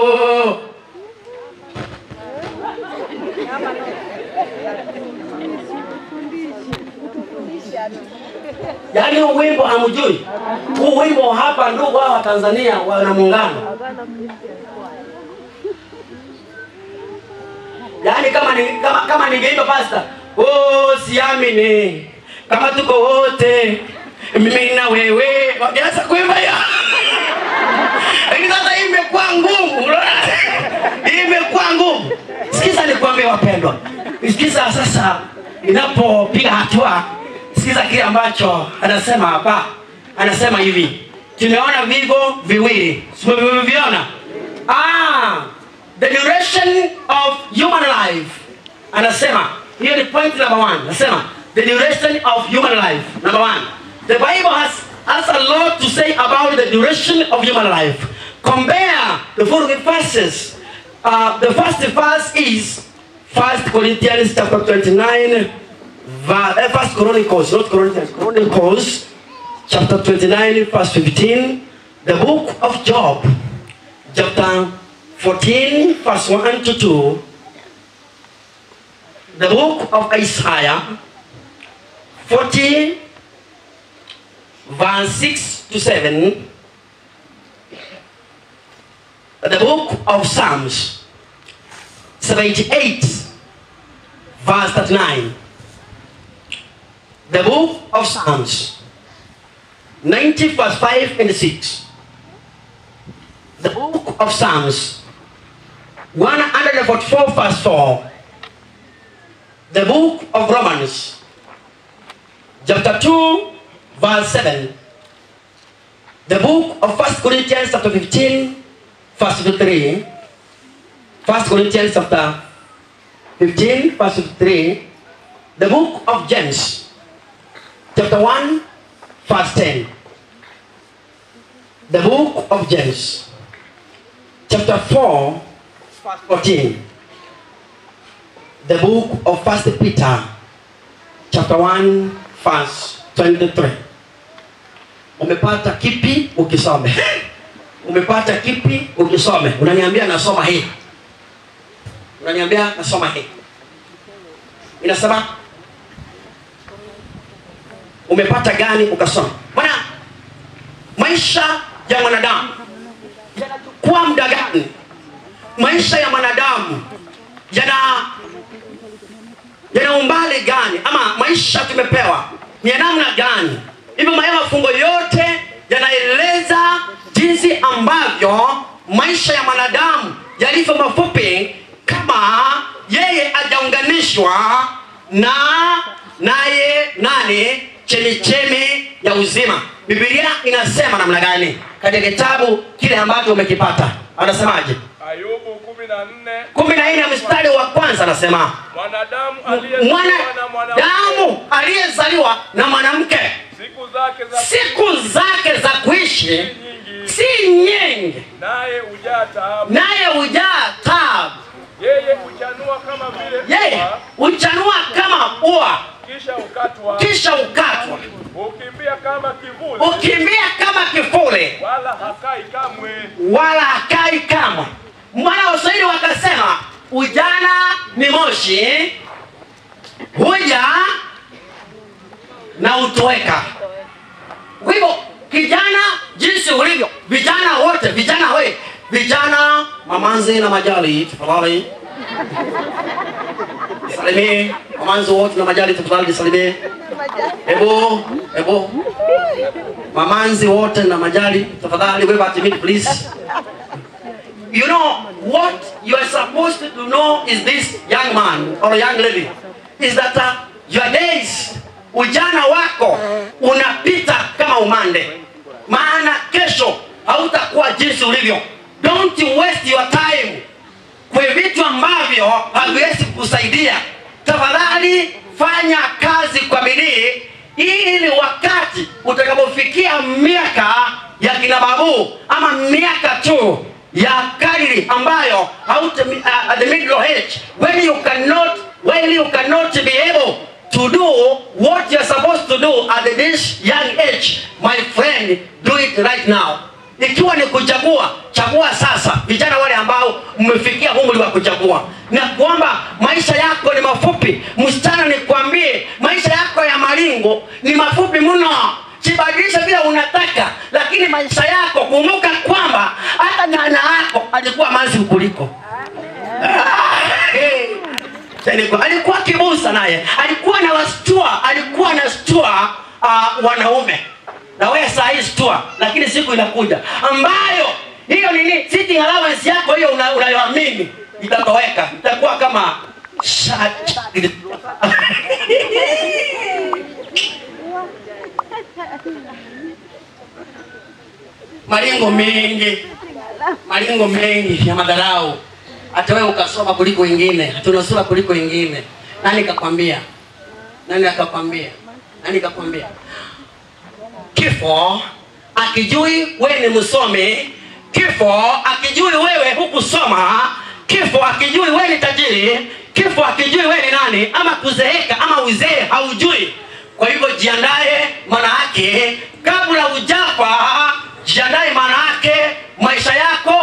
Yaani huu wimbo hamjui. Huu wimbo hapa ndugu hawa Tanzania wana muungano. Yaani kama ningeimba pastor, oh siamini kama tuko wote mimi na wewe, wangeanza kuimba hiyo. Lakini sasa imekuwa ngumu. Imekuwa ngumu. Sikiza nikwambie wapendwa. Sikiza sasa ninapopiga hatua, sikiza kile ambacho anasema hapa. Anasema hivi, tumeona vivo viwili. Tumeviona. The duration of human life. Anasema, hiyo ni point number 1. Anasema the duration of human life. Number 1. The Bible has a lot to say about the duration of human life. Compare the following verses. The first verse is 1 Corinthians chapter 29, 1 Chronicles, not Corinthians, Chronicles chapter 29, verse 15. The book of Job, chapter 14, verse 1 to 2. The book of Isaiah, 40, verse 6 to 7. The book of Psalms, 78, verse 39. The book of Psalms, 90, verse 5 and 6. The book of Psalms, 144, verse 4. The book of Romans, chapter 2, verse 7. The book of 1 Corinthians chapter 15, verse 53. 1 Corinthians chapter 15, verse 53. The book of James, chapter 1, verse 10. The book of James, chapter 4, verse 14. The book of 1 Peter, chapter 1, verse 23. Umepata kipi ukisome? Umepata kipi ukisome? Unaniambia nasoma hii. Unaniambia nasoma hii. Inasema umepata gani ukasoma? Bwana, maisha ya mwanadamu yanachukua muda gani? Maisha ya mwanadamu yana umbali gani? Ama maisha tumepewa ni ya namna gani? Hivyo mafungo yote yanaeleza jinsi ambavyo maisha ya mwanadamu yalivyo mafupi kama yeye hajaunganishwa na naye nani chemichemi ya uzima. Biblia inasema namna gani katika kitabu kile ambacho umekipata? Anasemaje? Ayubu 14 mstari wa kwanza anasema mwanadamu aliyezaliwa na mwanamke siku zake za kuishi si nyingi, naye hujaa taabu. Naye hujaa taabu. Yeye huchanua kama vile Yeye huchanua kama ua, kisha ukatwa. Kisha ukatwa. Hukimbia kama kivuli. Hukimbia kama kivuli. Wala hakai kamwe. Wala hakai kamwe. Mwana Waswahili wakasema ujana ni moshi, huja na utoweka. Kwa hivyo kijana jinsi ulivyo, vijana wote, vijana we, vijana mamanzi na majali tafadhali. Salimie mamanzi wote na majali tafadhali, salimie. Ebo, ebo. Mamanzi wote na majali tafadhali, wave at me please. You know what you are supposed to know is this young man or young lady is that your days, ujana wako unapita kama umande. Maana kesho hautakuwa jinsi ulivyo. Don't waste your time kwa vitu ambavyo haviwezi kukusaidia. Tafadhali fanya kazi kwa bidii ili wakati utakapofikia miaka ya kina babu ama miaka tu ya kadiri ambayo at the middle age, when you cannot be able to do what you're supposed to do at this young age, my friend, do it right now. Ikiwa ni kuchagua, chagua sasa. Vijana wale ambao mmefikia umri wa kuchagua, na kwamba maisha yako ni mafupi. Msichana, nikwambie, maisha yako ya maringo ni mafupi mno. Jibadilisha vile unataka, lakini maisha yako, kumbuka kwamba hata nana yako alikuwa manzi kuliko. Alikuwa kibusa naye, alikuwa na wastua, alikuwa na stua wanaume. Na wewe saa hii stua, lakini siku inakuja ambayo hiyo nini, sitting allowance yako hiyo unayoamini itatoweka, itakuwa kama maringo mengi, maringo mengi ya madharau. Hata wewe ukasoma kuliko wengine, hata unasoma kuliko wengine. Nani kakwambia? Nani akakwambia? Nani kakwambia? Kifo akijui wewe ni msomi, kifo akijui wewe hukusoma, kifo akijui wewe ni tajiri, kifo akijui wewe ni nani, ama kuzeeka ama uzee haujui. Kwa hivyo jiandae, maana yake kabla hujafa, jiandae, maana yake maisha yako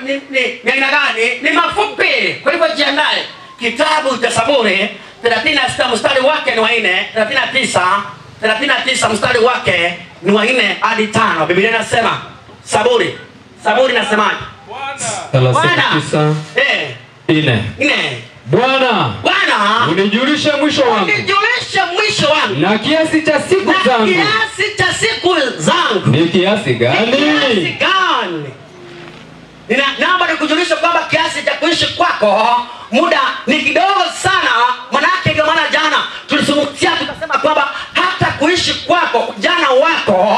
ni aina gani? Ni mafupi. Kwa hivyo jiandae. Kitabu cha Zaburi 36 mstari wake ni wa 4, 39 mstari wake ni wa 4 hadi 5. Biblia inasema, Zaburi inasemaje? Bwana 4. Bwana, Bwana unijulishe mwisho wangu. Unijulishe mwisho wangu. Na kiasi cha siku zangu. Na kiasi cha siku zangu. Ni kiasi gani? Ni kiasi gani? Naomba nikujulishe kwamba kiasi cha kuishi kwako muda ni kidogo sana. Manake ndio maana jana tulizungumzia tukasema kwamba hata kuishi kwako jana wako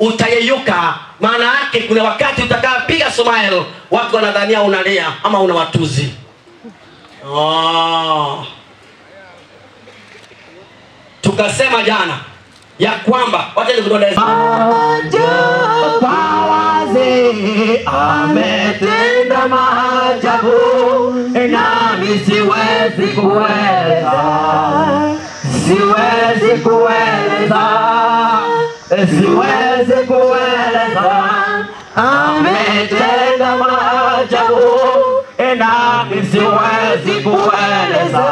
utayeyuka. Maana yake kuna wakati utakapiga smile, watu wanadhania unalia ama unawatuzi. Oh. Tukasema jana ya kwamba wacha nikudondeze. Ametenda maajabu nami siwezi kueleza, siwezi kueleza, siwezi kueleza. Ametenda maajabu nami siwezi kueleza,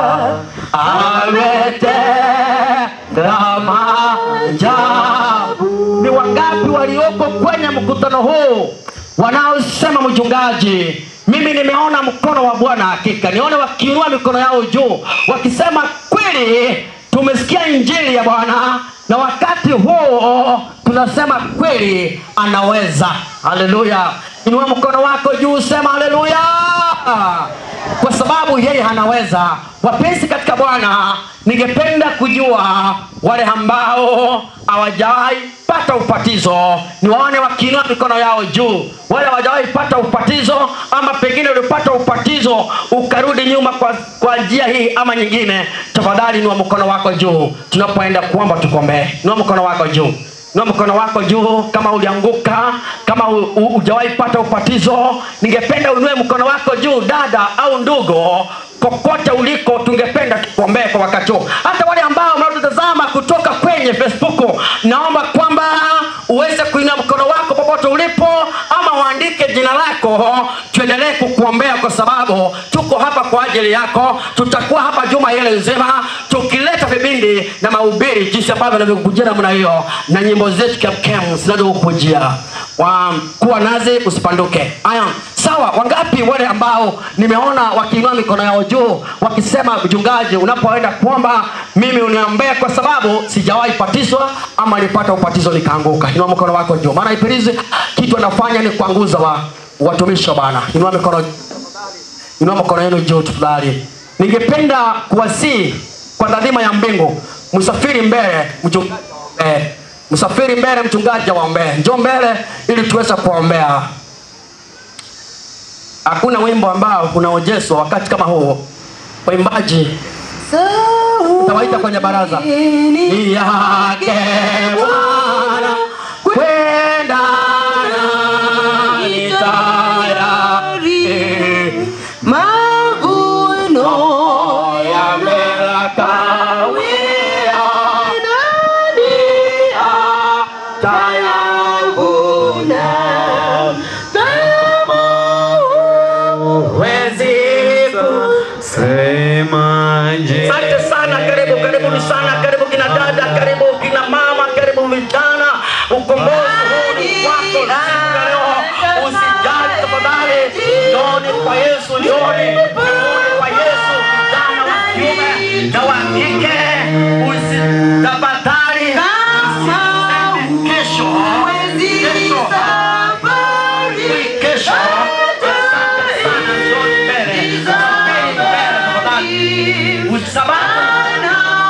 ametenda maajabu. Ni wangapi walioko kwenye mkutano huu wanaosema mchungaji, mimi nimeona mkono wa Bwana hakika? Nione wakiinua mikono yao juu wakisema kweli tumesikia injili ya Bwana, na wakati huo tunasema kweli anaweza. Haleluya. Inua mkono wako juu, sema haleluya, kwa sababu yeye anaweza. Wapenzi katika Bwana, ningependa kujua wale ambao hawajawahi pata ubatizo, niwaone wakiinua mikono yao juu. Wale hawajawahi pata ubatizo, ama pengine ulipata ubatizo ukarudi nyuma kwa njia hii ama nyingine, tafadhali inua mkono wako juu. Tunapoenda kuomba tukombee. Inua mkono wako juu. Inua mkono wako juu kama ulianguka, kama hujawahi pata ubatizo, ningependa uinue mkono wako juu, dada au ndugu, kokote uliko, tungependa tukuombee kwa wakati huu. Hata wale ambao mnatutazama kutoka kwenye Facebook, naomba kwamba uweze kuinua mkono wako popote ulipo, ama uandike jina lako, tuendelee kukuombea kwa sababu tuko hapa kwa ajili yako. Tutakuwa hapa juma hili nzima tukileta vipindi na mahubiri jinsi ambavyo vinavyokujia namna hiyo, na nyimbo zetu kemkem zinazokujia. Kuwa nazi usipanduke. Aya, sawa. Wangapi wale ambao nimeona wakiinua mikono yao juu wakisema, mchungaji, unapoenda kuomba mimi uniombee kwa sababu sijawahi patizwa ama nilipata ubatizo nikaanguka. Inua mkono wako juu. Maana ibilisi kitu anafanya ni kuanguza watumishi wa Bwana. Inua mikono, inua mkono yenu juu tafadhali. Ningependa kuwasihi kwa dhima ya mbingu, msafiri mbele mchungaji awaombee. Msafiri mbele mchungaji awaombee. Njoo mbele ili tuweze kuombea. Hakuna wimbo ambao unaojeshwa wakati kama huo. Waimbaji tawaita kwenye baraza. Ni yake Bwana kwenda nani tayari, mavuno yamerakawia, nani atayavuna kama huwezi Semaje? Asante sana, karibu, karibuni sana, karibu kina dada, karibu kina mama, karibu vijana. Ukombozi huu ni wako siku ya leo. Usijali tafadhali, njooni kwa Yesu, njooni, njooni kwa Yesu, vijana wa kiume na wa kike. Usitafadhali, usiseme kesho, kesho, kesho. Asante sana, njooni mbele, sogeni mbele tafadhali. Sababu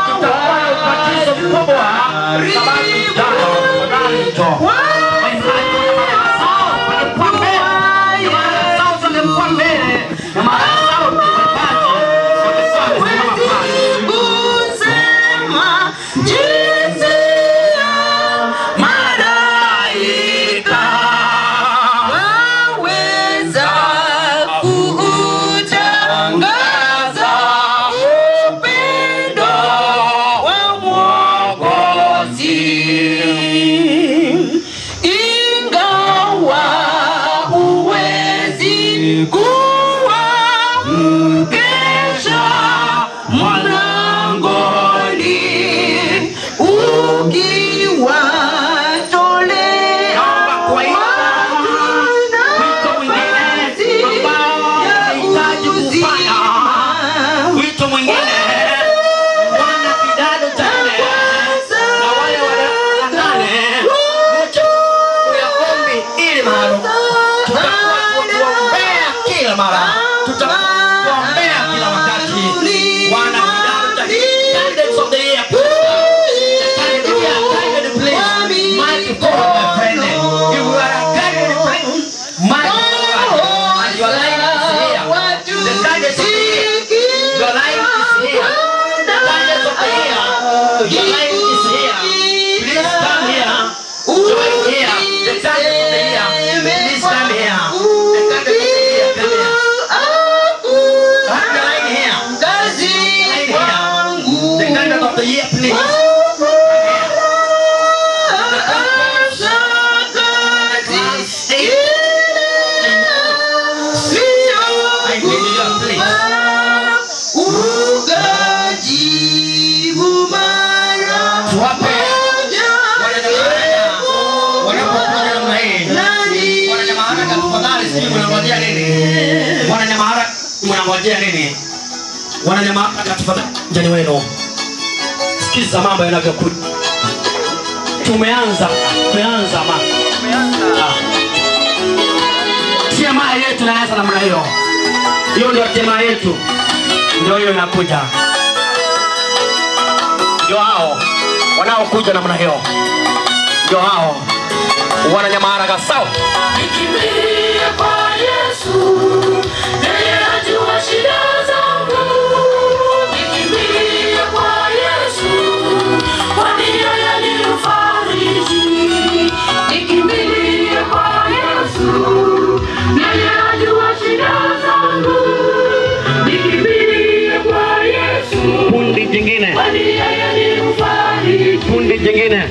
tutakuwa na ubatizo mkubwa sababu ijayo. Tafadhali njoo. Waimbaji na mama zao walikuwa mbele, na mama zao zilikuwa mbele, na mama zao waimbaji walikuwa wamesimama pale. Kusema jinsi ya Malaika waweza kuutangaza upendo wa Mwokozi, ingawa huwezi kuwa mkesha mlangoni, ukiwatolea Naomba kuwaita wito mwingine ambao unahitaji kufanya. Wito mwingine, wana kidato cha nne na wale wa darasa la nane, mje ya ombi ili maalum. Tutakuwa tukiwaombea kila mara, tutakuwa tukiwaombea kila wakati. Wana kidato cha candidates of the year, the candidate here, candidate please, mic forward my friend. If you are a candidate, mic forward, and your line is here. The candidates of the year, your line is here. The candidates of the year, your line is here. Please come here. Join here. The candidates of the year, please come here. The candidates of the year, come here. Have your line here. Line here. The candidate of the year, please. I need you, please. Tuwape wananyamaharaga wanapokuja namna hii. Wananyamaharaga tafadhali, sijui mnangojea nini? Wananyamaharaga mnangojea nini? Wananyamaharaga tafadhali, njani wenu. Sikiza mambo yanavyokuja. Tumeanza, tumeanza ma. TMI yetu inaanza namna hiyo. Hiyo ndio TMI yetu. Ndio hiyo inakuja. Ndio hao wanaokuja namna hiyo. Ndio hao wananyamaharaga sawa. Nikimbie kwa Yesu, yeye ajua shida zangu. Nikimbie kwa Yesu, kwani yeye ni mfariji. Jingine,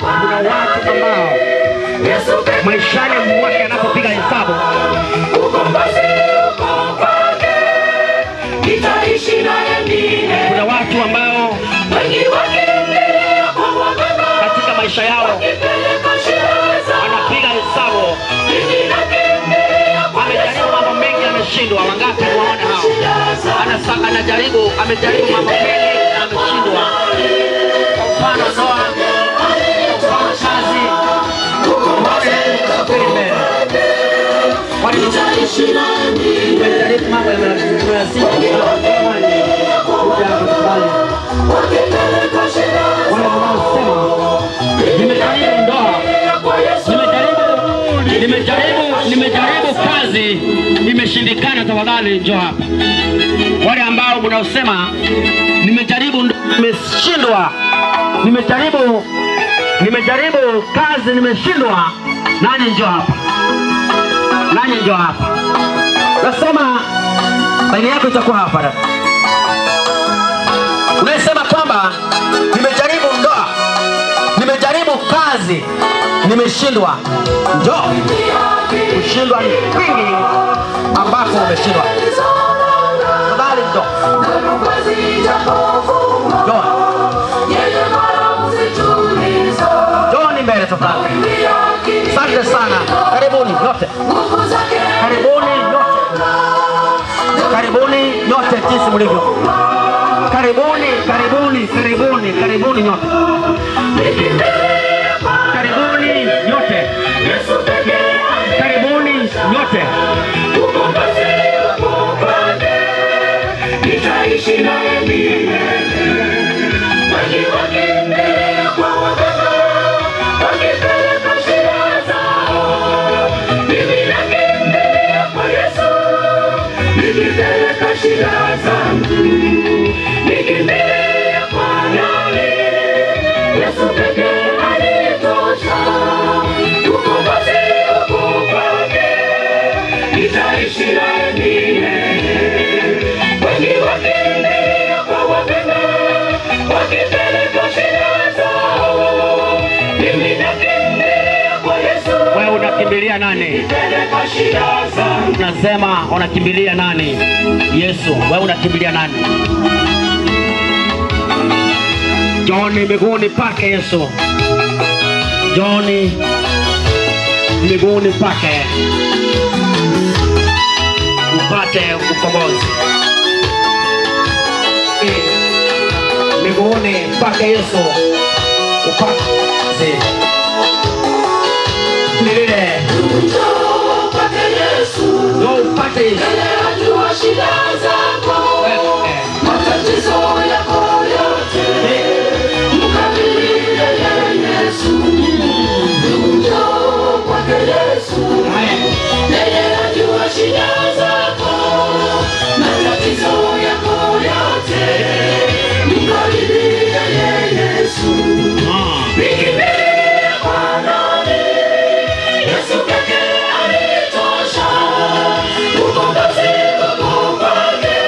kuna watu ambao maishani mwake anapopiga hesabu kuna watu ambao katika maisha yao anapiga hesabu, amejaribu mambo mengi ameshindwa. Wangapi waona hao? Anajaribu, amejaribu mambo mengi ameshindwa. Kwa mfano ndoa, kwa mfano kazi, umejaribu mambo nimejaribu ndoa, nimejaribu kazi, imeshindikana. Tafadhali njoo hapa. Wale ambao mnaosema nimejaribu, nimeshindwa, nimejaribu kazi, nimeshindwa, nani njoo hapa? Nani njoo hapa? Nasema baini yako itakuwa hapa dada. Unasema kwamba nimejaribu ndoa, nimejaribu kazi, nimeshindwa. Njoo. Kushindwa ni kwingi ambako umeshindwa. Tafadhali njoo. Njoo. Njoo mbele tafadhali. Asante sana. Karibuni nyote. Karibuni nyote. Karibuni nyote jinsi mlivyo. Karibuni, karibuni, karibuni, karibuni nyote. Karibuni nyote. Karibuni nyote. Wewe unakimbilia nani? Unasema unakimbilia nani? Yesu. Wewe unakimbilia nani? Njoni miguuni pake Yesu. Njoni miguuni pake upate ukombozi. Miguuni pake Yesu upate lile. Njoo upate Yesu. Njoo upate Yesu. Yeye ajua shida zako, matatizo yako yote, mkabili yeye Yesu. Njoo upate Yesu. Yeye ajua shida zako, matatizo yako yote, mkabili yeye Yesu. Nikimbilie kwa nani? Yesu pekee anitosha, ukombozi uko kwake,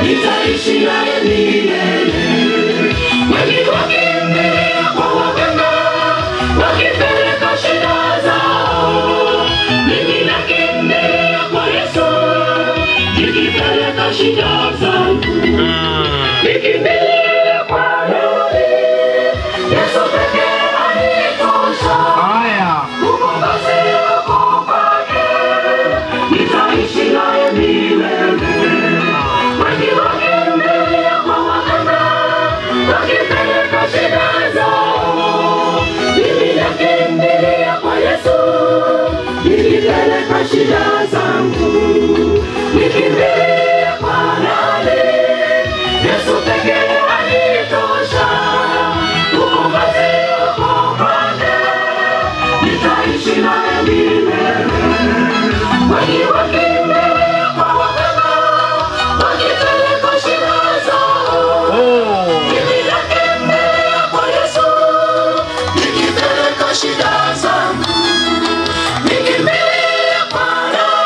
nitaishi naye milele. Wengi wakimbilia kwa waganga, wakipeleka shida zao, mimi nakimbilia kwa Yesu, nikipeleka shida zangu. Nikimbilia kwa nani? Yesu pekee anitosha. Haya. Ukombozi uko kwake, nitaishi naye milele. Wengi wakimbilia kwa waganga, wakipeleka shida zao, mimi nakimbilia kwa Yesu, nikipeleka shida zangu. Nikimbilia kwa nani? Yesu pekee anitosha, ukombozi uko kwake, nitaishi naye milele. Wengi wakimbilia kwa waganga, wakipeleka shida zao, mimi nakimbilia kwa Yesu, nikipeleka shida zangu. Nikimbilia kwa nani?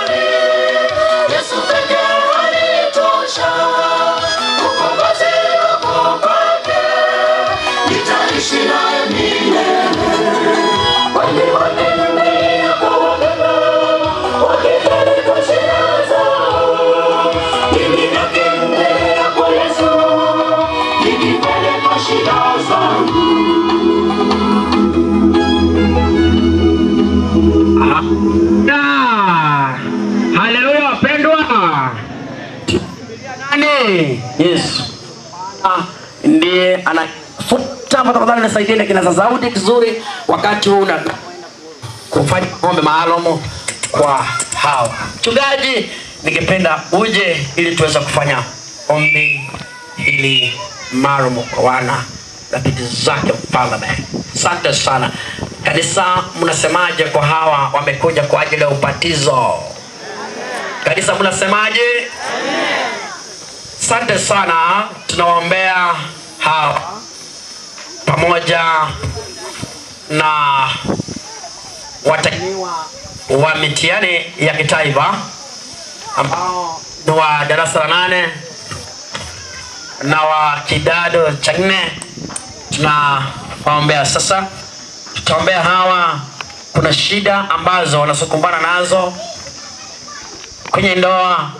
Nani? Yesu. Ndiye anafuta. Tafadhali nisaidieni kina sauti kizuri wakati huu na kufanya ombi maalum kwa hawa. Mchungaji, ningependa uje ili tuweze kufanya ombi hili maalum kwa wana na binti zake mfalme. Asante sana. Kanisa, mnasemaje kwa hawa wamekuja kwa ajili ya ubatizo? Kanisa, mnasemaje? Asante sana. Tunawaombea hawa pamoja na watakiwa wa mitihani ya kitaifa ambao ni wa darasa la 8 na wa kidato cha 4. Tunawaombea sasa. Tutaombea hawa, kuna shida ambazo wanasokumbana nazo kwenye ndoa,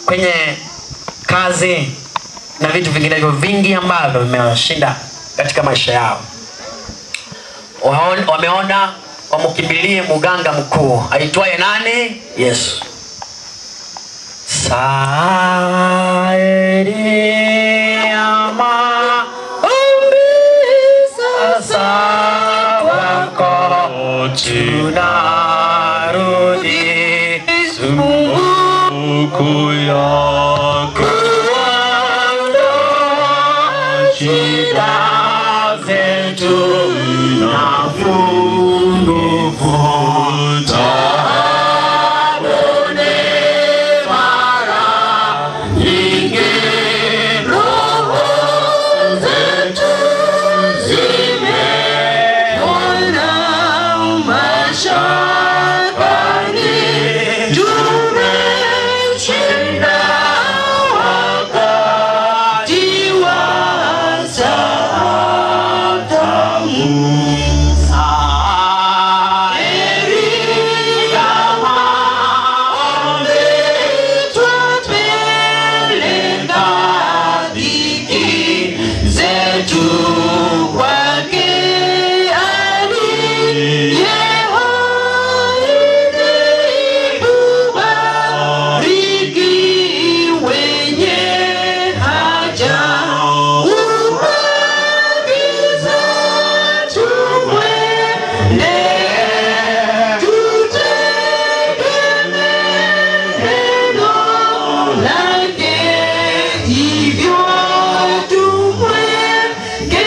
kwenye kazi na vitu vinginevyo vingi ambavyo vimewashinda katika maisha yao. Wameona wamkimbilie mganga mkuu aitwaye nani? Yesu. Saeri ama ombi sasa kwako tunarudi, Sumbuku yako kuondoa shida zetu na pungufu tabuni mara nyingi, roho zetu zimeona mashakani, tumeshinda wakati wa tamu. Saeri ya maombi twapeleka dhiki zetu kwake aliye hai, tubariki wenye haja, uagize tumwende, tutegemee neno lake, hivyo tumweke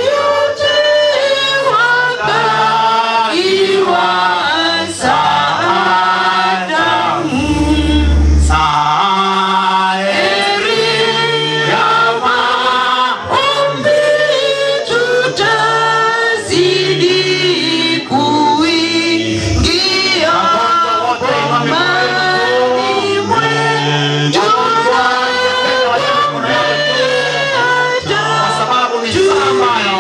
yote wakati wa saadamu. Saeri ya maombi tutazidi kuingia bomani mwetu, kwa sababu ni saa ambayo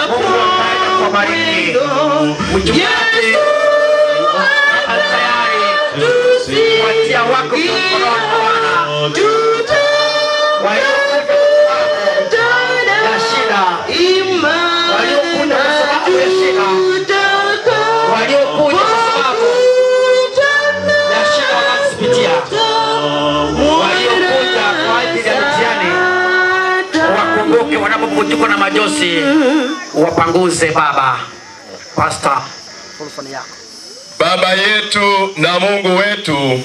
Mungu ataenda kuwabariki. Mchungaji tayari kuwatia wako mkononi mwa Bwana waliokuja kwa sababu ya shida, waliokuja kwa sababu ya shida, waliokuja kwa sababu ya shida wanazozipitia, waliokuja kwa ajili ya mitihani, wakumbuke wanapoputukwa na majosi, wapanguze. Baba Pastor, fursa ni yako. Baba yetu na Mungu wetu,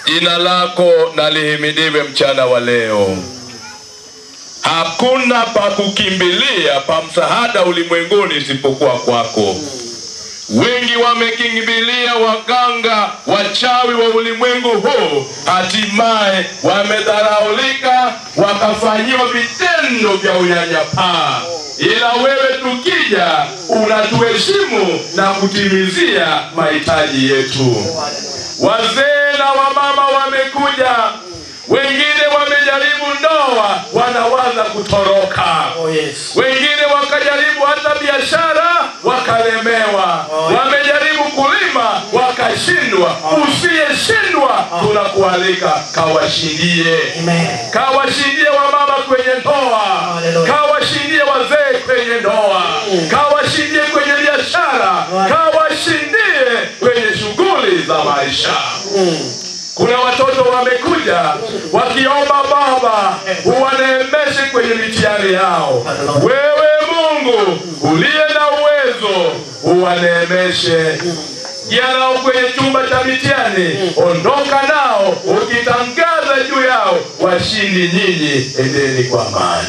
jina lako na lihimidiwe mchana wa leo. Hakuna pa kukimbilia pa msaada ulimwenguni isipokuwa kwako. Wengi wamekimbilia waganga, wachawi wa ulimwengu huu, hatimaye wamedharaulika, wakafanyiwa vitendo vya unyanyapaa. Ila wewe tukija, unatuheshimu na kutimizia mahitaji yetu. Wazee na wamama wamekuja, wengine wamejaribu ndoa, wanawaza kutoroka. Wengine wakajaribu hata biashara, wakalemewa. Wamejaribu kulima, wakashindwa. Usiyeshindwa, tunakualika kawashindie. Kawashindie wamama kwenye ndoa, kawashindie wazee kwenye ndoa, kawashindie kwenye biashara, kawashindie kwenye shughuli za maisha. Kuna watoto wamekuja wakiomba Baba uwaneemeshe kwenye mitihani yao. Wewe Mungu uliye na uwezo uwaneemeshe. Nao kwenye chumba cha mitihani, ondoka nao ukitangaza juu yao washindi nyinyi, endeni kwa amani.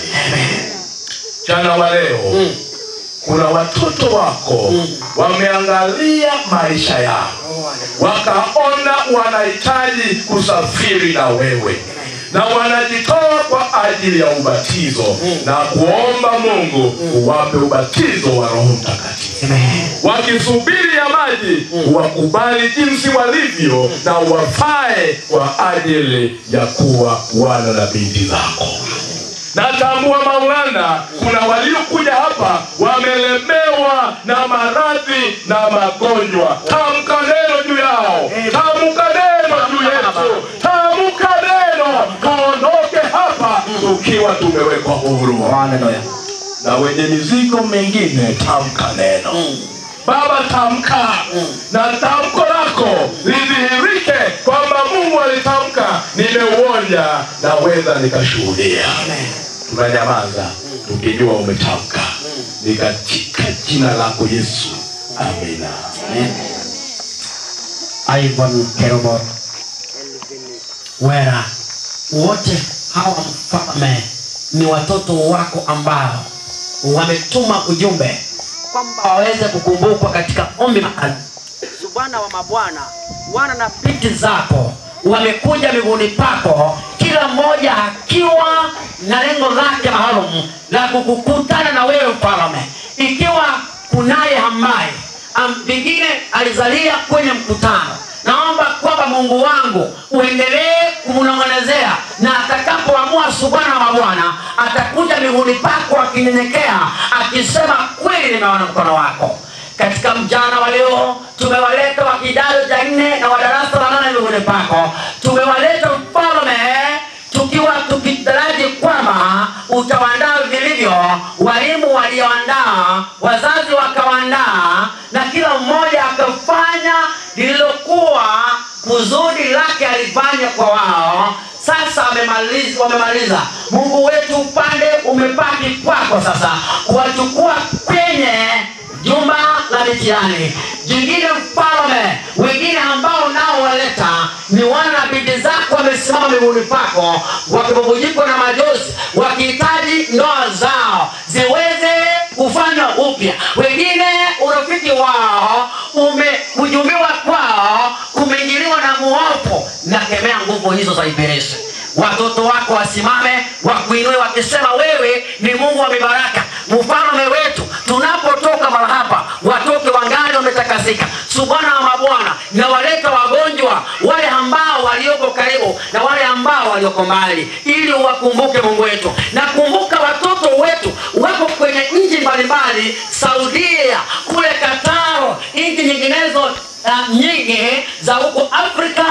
Mchana wa leo kuna watoto wako wameangalia maisha yao, wakaona wanahitaji kusafiri na wewe, na wanajitoa kwa ajili ya ubatizo na kuomba Mungu uwape ubatizo wa Roho Mtakatifu. Wakisubiri ya maji, wakubali jinsi walivyo na wafae kwa ajili ya kuwa wana na binti zako. Natambua Maulana, kuna waliokuja hapa wamelemewa na maradhi na magonjwa. Tamka neno juu yao, tamka neno juu yetu, tamka neno, tuondoke hapa tukiwa tumewekwa huru. Na wenye mizigo mingine, tamka neno. Baba, tamka, na tamko lako lidhihirike kwamba Mungu alitamka, nimeuonja, naweza nikashuhudia. Tunanyamaza tukijua umetamka. Ni katika jina lako Yesu, amina. Ivan Kerubo Wera, wote hawa mfalme ni watoto wako ambao wametuma ujumbe kwamba waweze kukumbukwa katika ombi maalum. Bwana wa mabwana, wana na binti zako wamekuja miguuni pako, kila mmoja akiwa na lengo lake maalum la kukutana na wewe mfalme. Ikiwa kunaye ambaye pengine alizalia kwenye mkutano, naomba kwamba Mungu wangu uendelee kumnong'onezea, na atakapoamua Bwana wa mabwana atakuja miguuni pako akinyenyekea akisema, kweli nimeona mkono wako. Katika mjana wa leo tumewaleta wa kidato cha 4 na wa darasa la 8 miguuni pako. Tumewaleta mfalme tukiwa tukitaraji kwamba utawaandaa vilivyo, walimu walioandaa, wazazi wakaandaa, na kila mmoja akafanya lililokuwa kusudi lake alifanya kwa wao. Sasa wamemaliza. Mungu wetu, upande umebaki kwako sasa kuwachukua kwenye jumba la mitihani. Jingine mfalme, wengine ambao nao waleta ni wana binti zako wamesimama miguuni pako wakibubujikwa na majozi, wakihitaji ndoa zao ziweze kufanywa upya. Wengine urafiki wao umekujumiwa kwao, kumeingiliwa na muovu. Nakemea nguvu hizo za ibilisi. Watoto wako wasimame wakuinue wakisema, wewe ni Mungu wa mibaraka, mfalme wetu. Tunapotoka mahali hapa watoke wangali wametakasika. Subhana wa mabwana, na waleta wagonjwa wale ambao walioko karibu na wale ambao walioko mbali, ili uwakumbuke Mungu wetu. Na kumbuka watoto wetu wako kwenye nchi mbalimbali, Saudia, kule Qatar, nchi nyinginezo nyingi za huko Afrika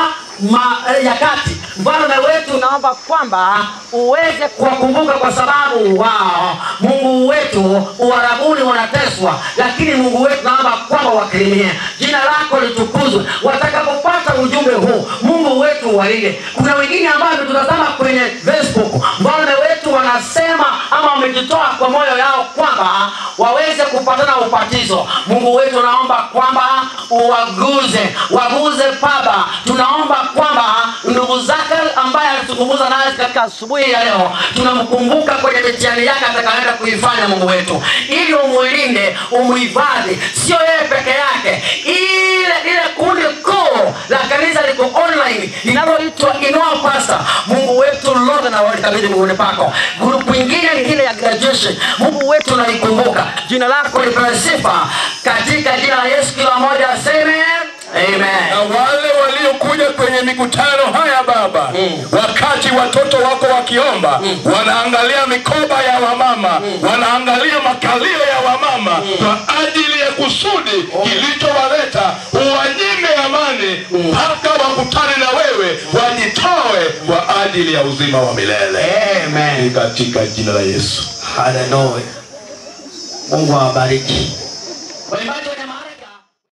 ya kati. Mfalme wetu, naomba kwamba uweze kuwakumbuka, kwa sababu wao Mungu wetu Uarabuni wanateswa, lakini Mungu wetu naomba kwamba wakirimie, jina lako litukuzwe. Watakapopata ujumbe huu, Mungu wetu walinde. Kuna wengine ambao tutazama kwenye Facebook, mfalme wetu wanasema ama wamejitoa kwa moyo yao kwamba waweze kupatana ubatizo. Mungu wetu naomba kwamba uwaguze, waguze Baba. Tunaomba kwamba ndugu zake ambaye alituzungumza naye katika asubuhi ya leo, tunamkumbuka kwenye mitihani yake atakayoenda kuifanya, Mungu wetu, ili umulinde, umuhifadhi, sio yeye peke yake, ile kundi kuu la kanisa liko online linaloitwa Inua Pastor. Mungu wetu lote na walikabidhi miguuni pako. Grupu nyingine ni ile ya graduation, Mungu wetu naikumbuka, jina lako lipewe sifa katika jina la Yesu. Kila mmoja aseme amen. Na wale waliokuja kwenye mikutano haya Baba, wakati watoto wako wakiomba, wanaangalia mikoba ya wamama, wanaangalia makalio ya wamama kwa ajili ya kusudi kilichowaleta, uwanyime amani mpaka wakutane na wewe, wajitoe kwa ajili ya uzima wa milele. Amen. Katika jina la Yesu. Haleluya. Mungu awabariki. Waimbaji.